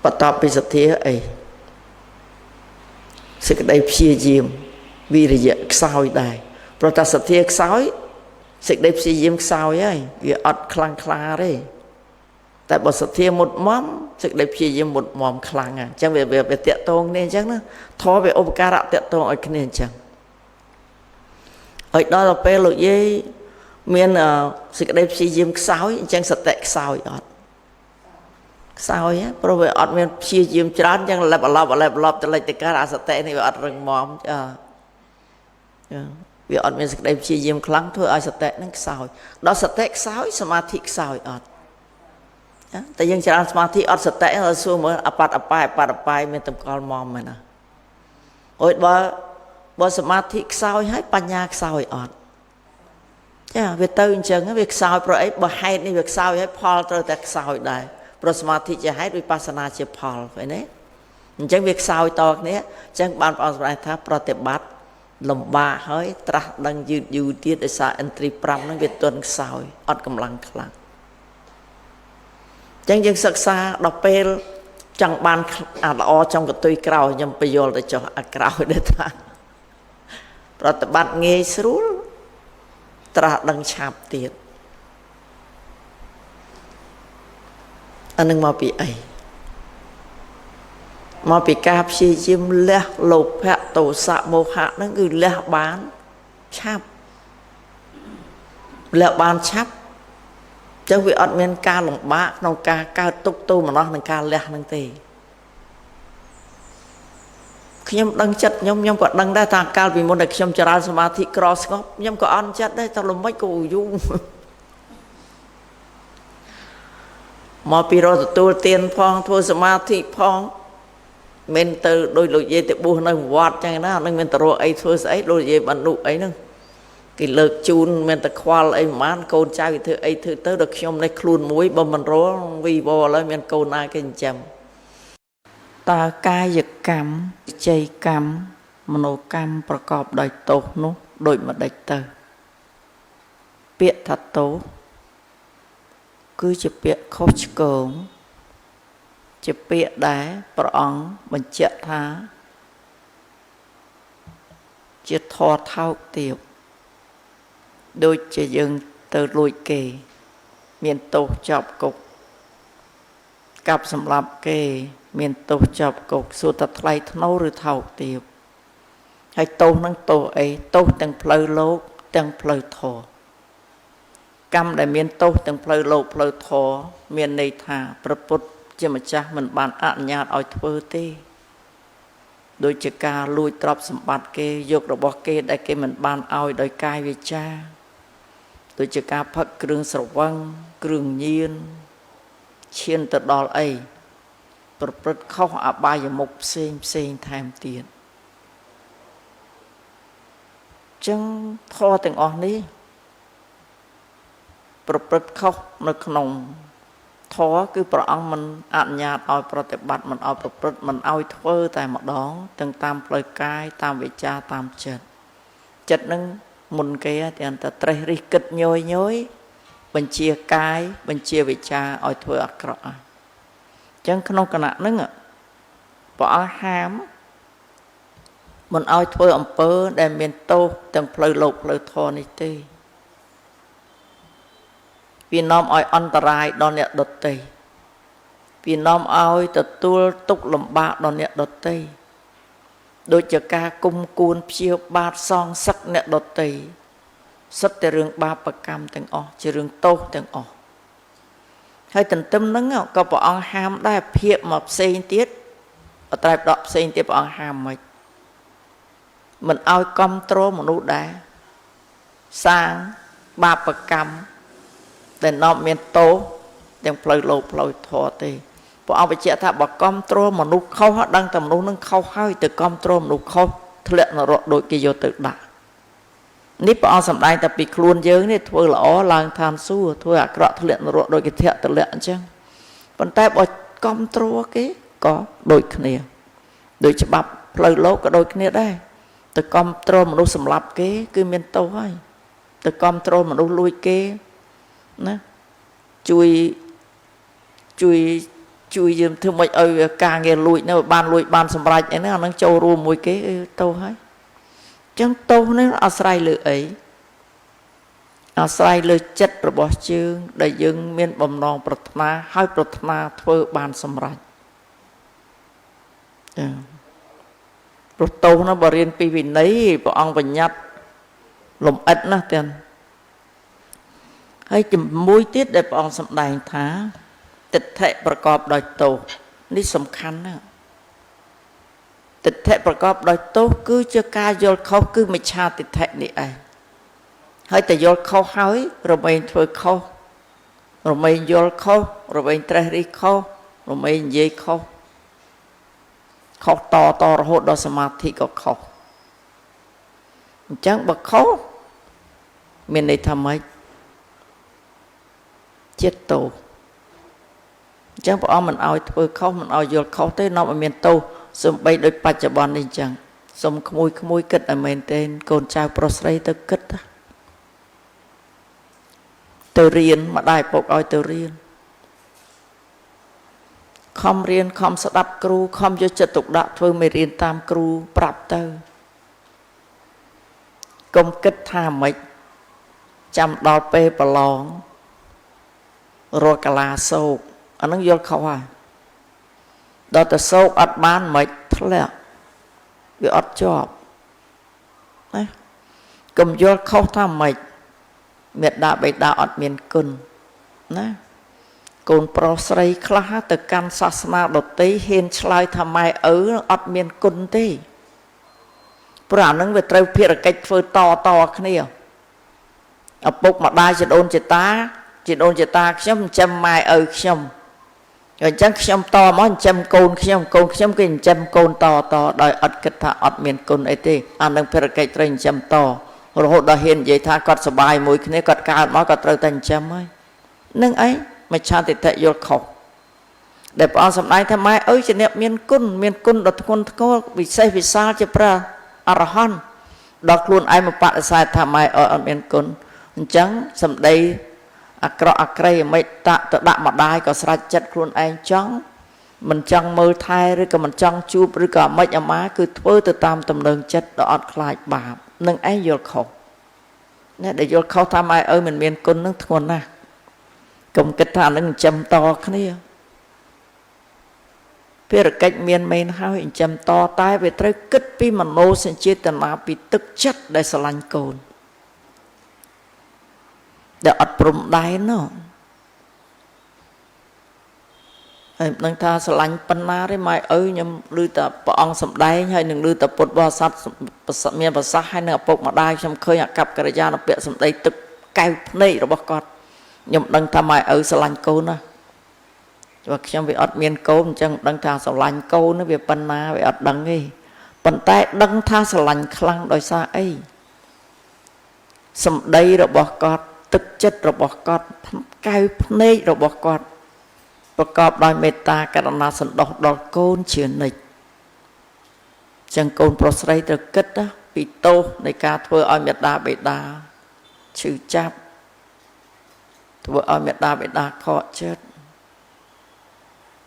បន្ទាប់ពីសទ្ធាអីសេចក្តីព្យាយាមវិរិយៈខ្សោយដែរព្រោះតែសទ្ធាខ្សោយសេចក្តីព្យាយាមខ្សោយហើយវាអត់ខ្លាំងក្លាទេតែបើសទ្ធាមុតមមសេចក្តីព្យាយាមមុតមមខ្លាំងអញ្ចឹងវាវាតាក់ទងគ្នាអញ្ចឹងណាធម៌វាឧបការៈតាក់ទងឲ្យគ្នាអញ្ចឹងឲ្យដល់ទៅពេលលោកយាយមានសេចក្តីព្យាយាមខ្សោយអញ្ចឹងសតិខ្សោយអត់ខ្សោយព្រោះវាអត់មានព្យាយាមច្រើនអញ្ចឹងលេបអឡប់លេបអឡប់ទៅលិចទៅកើតអាសតិនេះវាអត់រឹងមាំចាវាអត់មានសេចក្តីព្យាយាមខ្លាំងធ្វើឲ្យសតិនឹងខ្សោយដល់សតិខ្សោយសមាធិខ្សោយអត់តែយើងច្រើនសមាធិអត់សតិសួរមើលអបត្តអបាយអបត្តអបាយមានតម្កល់មុំមែនណាអូយបើសមាធិខ្សោយហើយបញ្ញាខ្សោយអត់ចាវាទៅអញ្ចឹងវាខ្សោយព្រោះអីបើហេតុនេះវាខ្សោយហើយផលត្រូវតែខ្សោយដែរព្រោះសមាធិជាហេតុវិបស្សនាជាផលឃើញទេអញ្ចឹងវាខ្សោយតគ្នាអញ្ចឹងបានព្រះអង្គសម្ដែងថាប្រតិបត្តិលំបាកហើយត្រាស់ដឹងយឺតយូរទៀតដោយសារឥន្ទ្រី5ហ្នឹងវាទន់ខ្សោយអត់កម្លាំងខ្លាំងអញ្ចឹងយើងសិក្សាដល់ពេលចង់បានអាល្អចង់កតុយក្រោយខ្ញុំបញ្យល់ទៅចុះអាក្រោយដែរថាប្រតិបត្តិងាយស្រួលត្រាស់ដឹងឆាប់ទៀតអានឹងមកពីអីមកពីការព្យាយាមលះលោភៈទោសៈមោហៈហ្នឹងគឺលះបានឆាប់លះបានឆាប់ចឹងវាអត់មានការលំបាកក្នុងការកើតទុកទោមនស្សនឹងការលះនឹងទេខ្ញុំដឹងចិត្តខ្ញុំក៏ដឹងដែរថាកាលពីមុនដែលខ្ញុំចរាលសមាធិក្រស្ងប់ខ្ញុំក៏អន់ចិត្តដែរតែលំមិនក៏យូរមកពីរកទទួលទានផងធ្វើសមាធិផងមិនទៅដោយលោកយាយទៅបួសនៅវត្តចឹងណានឹងមានទៅរកអីធ្វើស្អីដូចយាយបណ្ឌុអីហ្នឹងគេលើកជូនមានតែខ្វល់អីប្រហែលកូនចៅគេធ្វើអីធ្វើទៅដល់ខ្ញុំនេះខ្លួនមួយបើមិនរកវីវល់ហើយមានកូនណាគេចិញ្ចឹមតើកាយកម្មជ័យកម្មមโนកម្មប្រកបដោយទោសនោះដូចម្ដេចទៅពាក្យថាទោសគឺជាពាក្យខុសឆ្គងជាពាក្យដែលព្រះអង្គបញ្ជាក់ថាជាធម៌ថោកទាបដូចជាយើងទៅលួចគេមានទោសជាប់គុកកាប់សម្លាប់គេមានទោសជាប់គុកសួរថាថ្លៃថ្នូរឬថោកទាបហើយទោសនឹងទោសអីទោសទាំងផ្លូវលោកទាំងផ្លូវធម៌កម្មដែលមានទោសទាំងផ្លូវលោកផ្លូវធម៌មានន័យថាព្រះពុទ្ធជាម្ចាស់មិនបានអនុញ្ញាតឲ្យធ្វើទេដូចជាការលួចទ្រព្យសម្បត្តិគេយករបស់គេដែលគេមិនបានឲ្យដោយកាយវាចាដូចជាការផឹកគ្រឿងស្រវឹងគ្រឿងញៀនឈានទៅដល់អីប្រព្រឹត្តខុសអបាយមុខផ្សេងផ្សេងថែមទៀតចឹងធម៌ទាំងអស់នេះប្រព្រឹត្តខុសនៅក្នុងធម៌គឺព្រះអង្គមិនអនុញ្ញាតឲ្យប្រតិបត្តិមិនឲ្យប្រព្រឹត្តមិនឲ្យធ្វើតែម្ដងទាំងតាមផ្លូវកាយតាមវាចាតាមចិត្តចិត្តនឹងមុនគេទាំងតែត្រេះរិះគិតញយញយបញ្ជាកាយបញ្ជាវិចាឲ្យធ្វើអាក្រក់អញ្ចឹងក្នុងគណៈហ្នឹងព្រះអង្គហាមមិនឲ្យធ្វើអំពើដែលមានទោសទាំងផ្លូវលោកផ្លូវធម៌នេះទេ វានាំឲ្យអន្តរាយដល់អ្នកដទៃវានាំឲ្យទទួលទុក្ខលំបាកដល់អ្នកដទៃដូចជាការគុំគួនព្យាបាទសងសឹកអ្នកដទៃសុទ្ធតែរឿងបាបកម្មទាំងអស់ជារឿងទោសទាំងអស់ហើយទន្ទឹមនឹងក៏ព្រះអង្គហាមដែរភាកមកផ្សេងទៀតអត្រៃបដកផ្សេងទៀតព្រះអង្គហាមមិនមិនឲ្យគ្រប់គ្រងមនុស្សដែរសាងបាបកម្មដែលនាំមានទោសទាំងផ្លូវលោកផ្លូវធម៌ទេព្រះអង្គបញ្ជាក់ថាបើគ្រប់គ្រងមនុស្សខុសដឹងតែមនុស្សនឹងខុសហើយទៅគ្រប់គ្រងមនុស្សខុសធ្លាក់នរកដូចគេយកទៅដាក់នេះព្រះអង្គសម្ដែងតែពីខ្លួនយើងនេះធ្វើល្អឡើងឋានសួគ៌ធ្វើអាក្រក់ធ្លាក់នរកដូចគេធាក់ទម្លាក់អញ្ចឹងប៉ុន្តែបើគ្រប់គ្រងគេក៏ដូចគ្នាដូចច្បាប់ផ្លូវលោកក៏ដូចគ្នាដែរទៅគ្រប់គ្រងមនុស្សសម្លាប់គេគឺមានទោសហើយទៅគ្រប់គ្រងមនុស្សលួចគេណាជួយជួយជួយយើងធ្វើម៉េចឲ្យការងារលួចនៅបានលួចបានសម្រេចអីហ្នឹងអាហ្នឹងចូលរួមមួយគេទោសហើយអញ្ចឹងទោសនេះអាស្រ័យលើអីអាស្រ័យលើចិត្តរបស់យើងដែលយើងមានបំណងប្រាថ្នាហើយប្រាថ្នាធ្វើបានសម្រេចចាព្រោះទោសនោះបើរៀនពីវិន័យព្រះអង្គបញ្ញត្តិលំអិតណាស់ទាំងហើយជាមួយទៀតដែលព្រះអង្គសម្ដែងថាទិដ្ឋិប្រកបដោយទោសនេះសំខាន់ណាស់ទិដ្ឋិប្រកបដោយទោសគឺជាការយល់ខុសគឺមិច្ឆាទិដ្ឋិនេះឯងហើយតែយល់ខុសហើយរមែងធ្វើខុសរមែងយល់ខុសរមែងត្រេះរិះខុសរមែងនិយាយខុសខុសតតរហូតដល់សមាធិក៏ខុសអញ្ចឹងបើខុសមានន័យថាម៉េចចិត្តទោសអញ្ចឹងព្រះអង្គមិនឲ្យធ្វើខុសមិនឲ្យយល់ខុសទេនាំឲ្យមានទោសសំបីដូចបច្ចុប្បន្ននេះអញ្ចឹងសុំក្មួយក្មួយគិតឲ្យមែនទេកូនចៅប្រុសស្រីទៅគិតទៅរៀនម្ដាយពុកឲ្យទៅរៀនខំរៀនខំស្ដាប់គ្រូខំយកចិត្តទុកដាក់ធ្វើមេរៀនតាមគ្រូប្រាប់ទៅកុំគិតថាម៉េចចាំដល់ពេលប្រឡងរកកាឡាសោកអានឹងយល់ខុសហើយដល់តែសោកអត់បានមិនធ្លាក់វាអត់ជាប់ណាកុំយល់ខុសថាម៉េចមេដាបេដាអត់មានគុណណាកូនប្រុសស្រីខ្លះទៅកាន់សាសនាដទៃហ៊ានឆ្លើយថាម៉ែឪអត់មានគុណទេព្រោះអានឹងវាត្រូវភារកិច្ចធ្វើតតគ្នាឪពុកម្ដាយជីដូនជីតាជីដូនជីតាខ្ញុំចិញ្ចឹមម៉ែឪខ្ញុំអញ្ចឹងខ្ញុំតមកចិញ្ចឹមកូនខ្ញុំកូនខ្ញុំគេចិញ្ចឹមកូនតតដោយអត់គិតថាអត់មានគុណអីទេអានឹងភារកិច្ចត្រូវចិញ្ចឹមតរហូតដល់ហ៊ាននិយាយថាគាត់សប្បាយមួយគ្នាគាត់កើតមកគាត់ត្រូវតែចិញ្ចឹមហើយនឹងអីមិច្ឆាទិដ្ឋិយល់ខុសដែលព្រះអង្គសម្ដែងថាម៉ែឪជាអ្នកមានគុណមានគុណដ៏ធ្ងន់ធ្ងរវិសេសវិសាលជាព្រះអរហន្តដល់ខ្លួនឯងមកបដិសេធថាម៉ែឪអត់មានគុណអញ្ចឹងសម្ដីអាក្រក់អាក្រីមិនតាក់ទៅដាក់ម្ដាយក៏ស្រេចចិត្តខ្លួនឯងចង់មិនចង់មើលថែឬក៏មិនចង់ជួបឬក៏មិនអាម៉ាគឺធ្វើទៅតាមទំនើងចិត្តដ៏អត់ខ្លាចបាបនឹងឯងយល់ខុសណាដែលយល់ខុសថាម៉ែឪមិនមានគុណនឹងធ្ងន់ណាស់កុំគិតថានឹងចិញ្ចឹមតគ្នាភារកិច្ចមានមែនហើយចិញ្ចឹមតតែវាត្រូវគិតពីមโนសញ្ចេតនាពីទឹកចិត្តដែលស្រឡាញ់កូនដែលអត់ព្រំដែនណោះហើយមិនដឹងថាស្រឡាញ់ប៉ុណ្ណាទេម៉ែឪខ្ញុំឮតែព្រះអង្គសម្ដែងហើយនឹងឮតែពុទ្ធបរិស័ទមានប្រសាសន៍ហើយនឹងឪពុកម្ដាយខ្ញុំឃើញអាកប្បកិរិយានពាក្យសម្ដីទឹកកែវភ្នែករបស់គាត់ខ្ញុំដឹងថាម៉ែឪស្រឡាញ់កូនណាព្រោះខ្ញុំវាអត់មានកូនអញ្ចឹងដឹងថាស្រឡាញ់កូនវាប៉ុណ្ណាវាអត់ដឹងទេប៉ុន្តែដឹងថាស្រឡាញ់ខ្លាំងដោយសារអីសម្ដីរបស់គាត់ទឹកចិត្តរបស់គាត់កែវភ្នែករបស់គាត់ប្រកបដោយមេត្តាករុណាសន្តោសដល់កូនជានិច្ចចឹងកូនប្រុសស្រីត្រូវគិតណាពីទោសនៃការធ្វើឲ្យមេដាបេដាឈឺចាប់ធ្វើឲ្យមេដាបេដាខកចិត្ត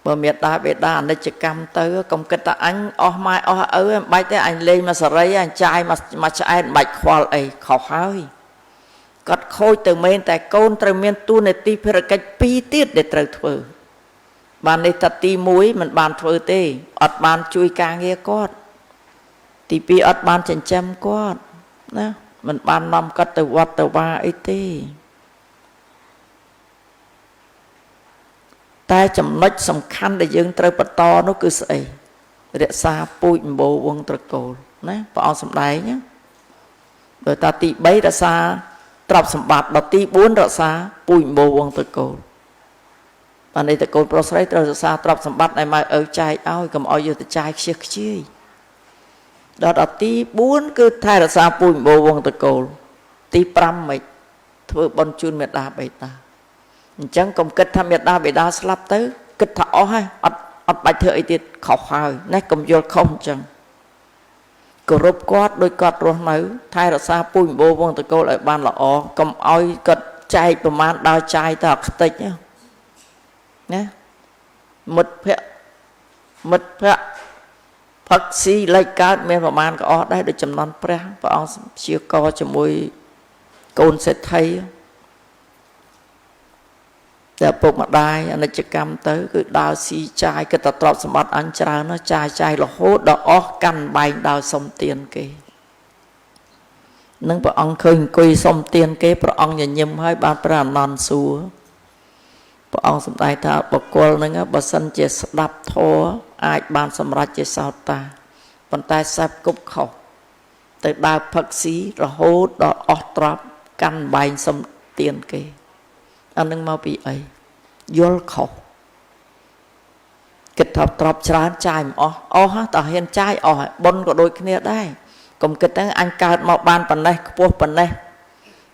បើមេដាបេដាអនិច្ចកម្មទៅកុំគិតថាអញអស់ម៉ែអស់ឪមិនបាច់ទេអញលេងមកសេរីអញចាយមកឆ្អែតមិនបាច់ខ្វល់អីខុសហើយ គាត់ខូចទៅមែនតែកូនត្រូវមានតួនាទីភារកិច្ចពីរទៀតដែលត្រូវធ្វើបាននេះថាទី1មិនបានធ្វើទេអត់បានជួយការងារគាត់ទី2អត់បានចិញ្ចឹមគាត់ណាមិនបាននាំគាត់ទៅវត្តទៅវាអីទេតែចំណុចសំខាន់ដែលយើងត្រូវបន្តនោះគឺស្អីរក្សាពូជអម្បូរវងត្រកូលណាព្រះអង្គសម្ដែងណាដោយតាទី3រក្សាទ្រព្យសម្បត្តិដល់ទី4រក្សាពូជអម្បូរវងត្រកូលបាននេះតកូលប្រុសស្រីត្រូវរក្សាទ្រព្យសម្បត្តិឲ្យម៉ែឪចែកឲ្យកុំឲ្យយកទៅចាយខ្ជិះខ្ជាយដល់ទី4គឺថែរក្សាពូជអម្បូរវងត្រកូលទី5មិនធ្វើបុណ្យជូនមេដាបេតាអញ្ចឹងកុំគិតថាមេដាបេតាស្លាប់ទៅគិតថាអស់ហើយអត់បាច់ធ្វើអីទៀតខុសហើយណាកុំយល់ខុសអញ្ចឹងគោរពគាត់ដោយគាត់រស់នៅថែរក្សាពូជអម្បូរវងត្រកូលឲ្យបានល្អកុំឲ្យគាត់ចែកប្រមាណដើរចាយទៅខ្ទេចណាមិត្តភក្តិផឹកស៊ីលេចកើតមានប្រមាណក៏អស់ដែរដូចចំនួនព្រះព្រះអង្គជាកជាមួយកូនសេដ្ឋីតែពុកម្ដាយអនិច្ចកម្មទៅគឺដើរស៊ីចាយគិតតែទ្រព្យសម្បត្តិអញច្រើនណាស់ចាយរហូតដល់អស់កាន់បែងដើរសុំទានគេនឹងព្រះអង្គឃើញអង្គុយសុំទានគេព្រះអង្គញញឹមហើយបានព្រះអានន្ទសួរព្រះអង្គសម្ដែងថាបុគ្គលនឹងបើសិនជាស្ដាប់ធម៌អាចបានសម្រេចជាសោតាប៉ុន្តែសេពគប់ខុសទៅដើរផឹកស៊ីរហូតដល់អស់ទ្រព្យកាន់បែងសុំទានគេអានឹងមកពីអីយល់ខុសគិតថាទ្រព្យច្រើនចាយមិនអស់អស់តើហ៊ានចាយអស់ហើយបុណ្យក៏ដូចគ្នាដែរកុំគិតថាអញកើតមកបានប៉ុណ្ណេះខ្ពស់ប៉ុណ្ណេះ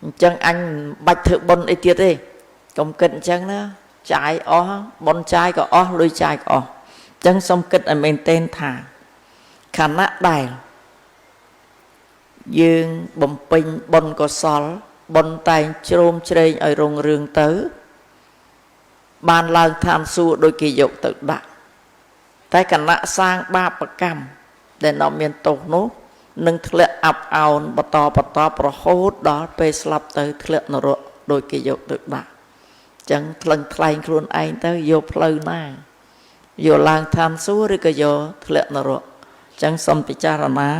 អញ្ចឹងអញបាច់ធ្វើបុណ្យអីទៀតទេកុំគិតអញ្ចឹងណាចាយអស់បុណ្យចាយក៏អស់លុយចាយក៏អស់អញ្ចឹងសូមគិតឲ្យមែនទែនថាខណៈដែលយើងបំពេញបុណ្យកុសលបុណ្យតែងជ្រោមជ្រែងឲ្យរុងរឿងទៅបានឡើងឋានសួគ៌ដោយគេយកទៅដាក់តែគណៈសាងបាបកម្មដែលនាំមានទោសនោះនឹងធ្លាក់អាប់អោនបន្តបន្តរហូតដល់ពេលស្លាប់ទៅធ្លាក់នរកដោយគេយកទៅដាក់អញ្ចឹងថ្លឹងថ្លែងខ្លួនឯងទៅយកផ្លូវណាយកឡើងឋានសួគ៌ឬក៏យកធ្លាក់នរកអញ្ចឹងសូមពិចារណា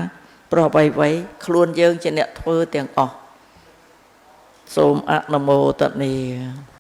ព្រោះអ្វីៗខ្លួនយើងជាអ្នកធ្វើទាំងអស់សូមអនុមោទនា។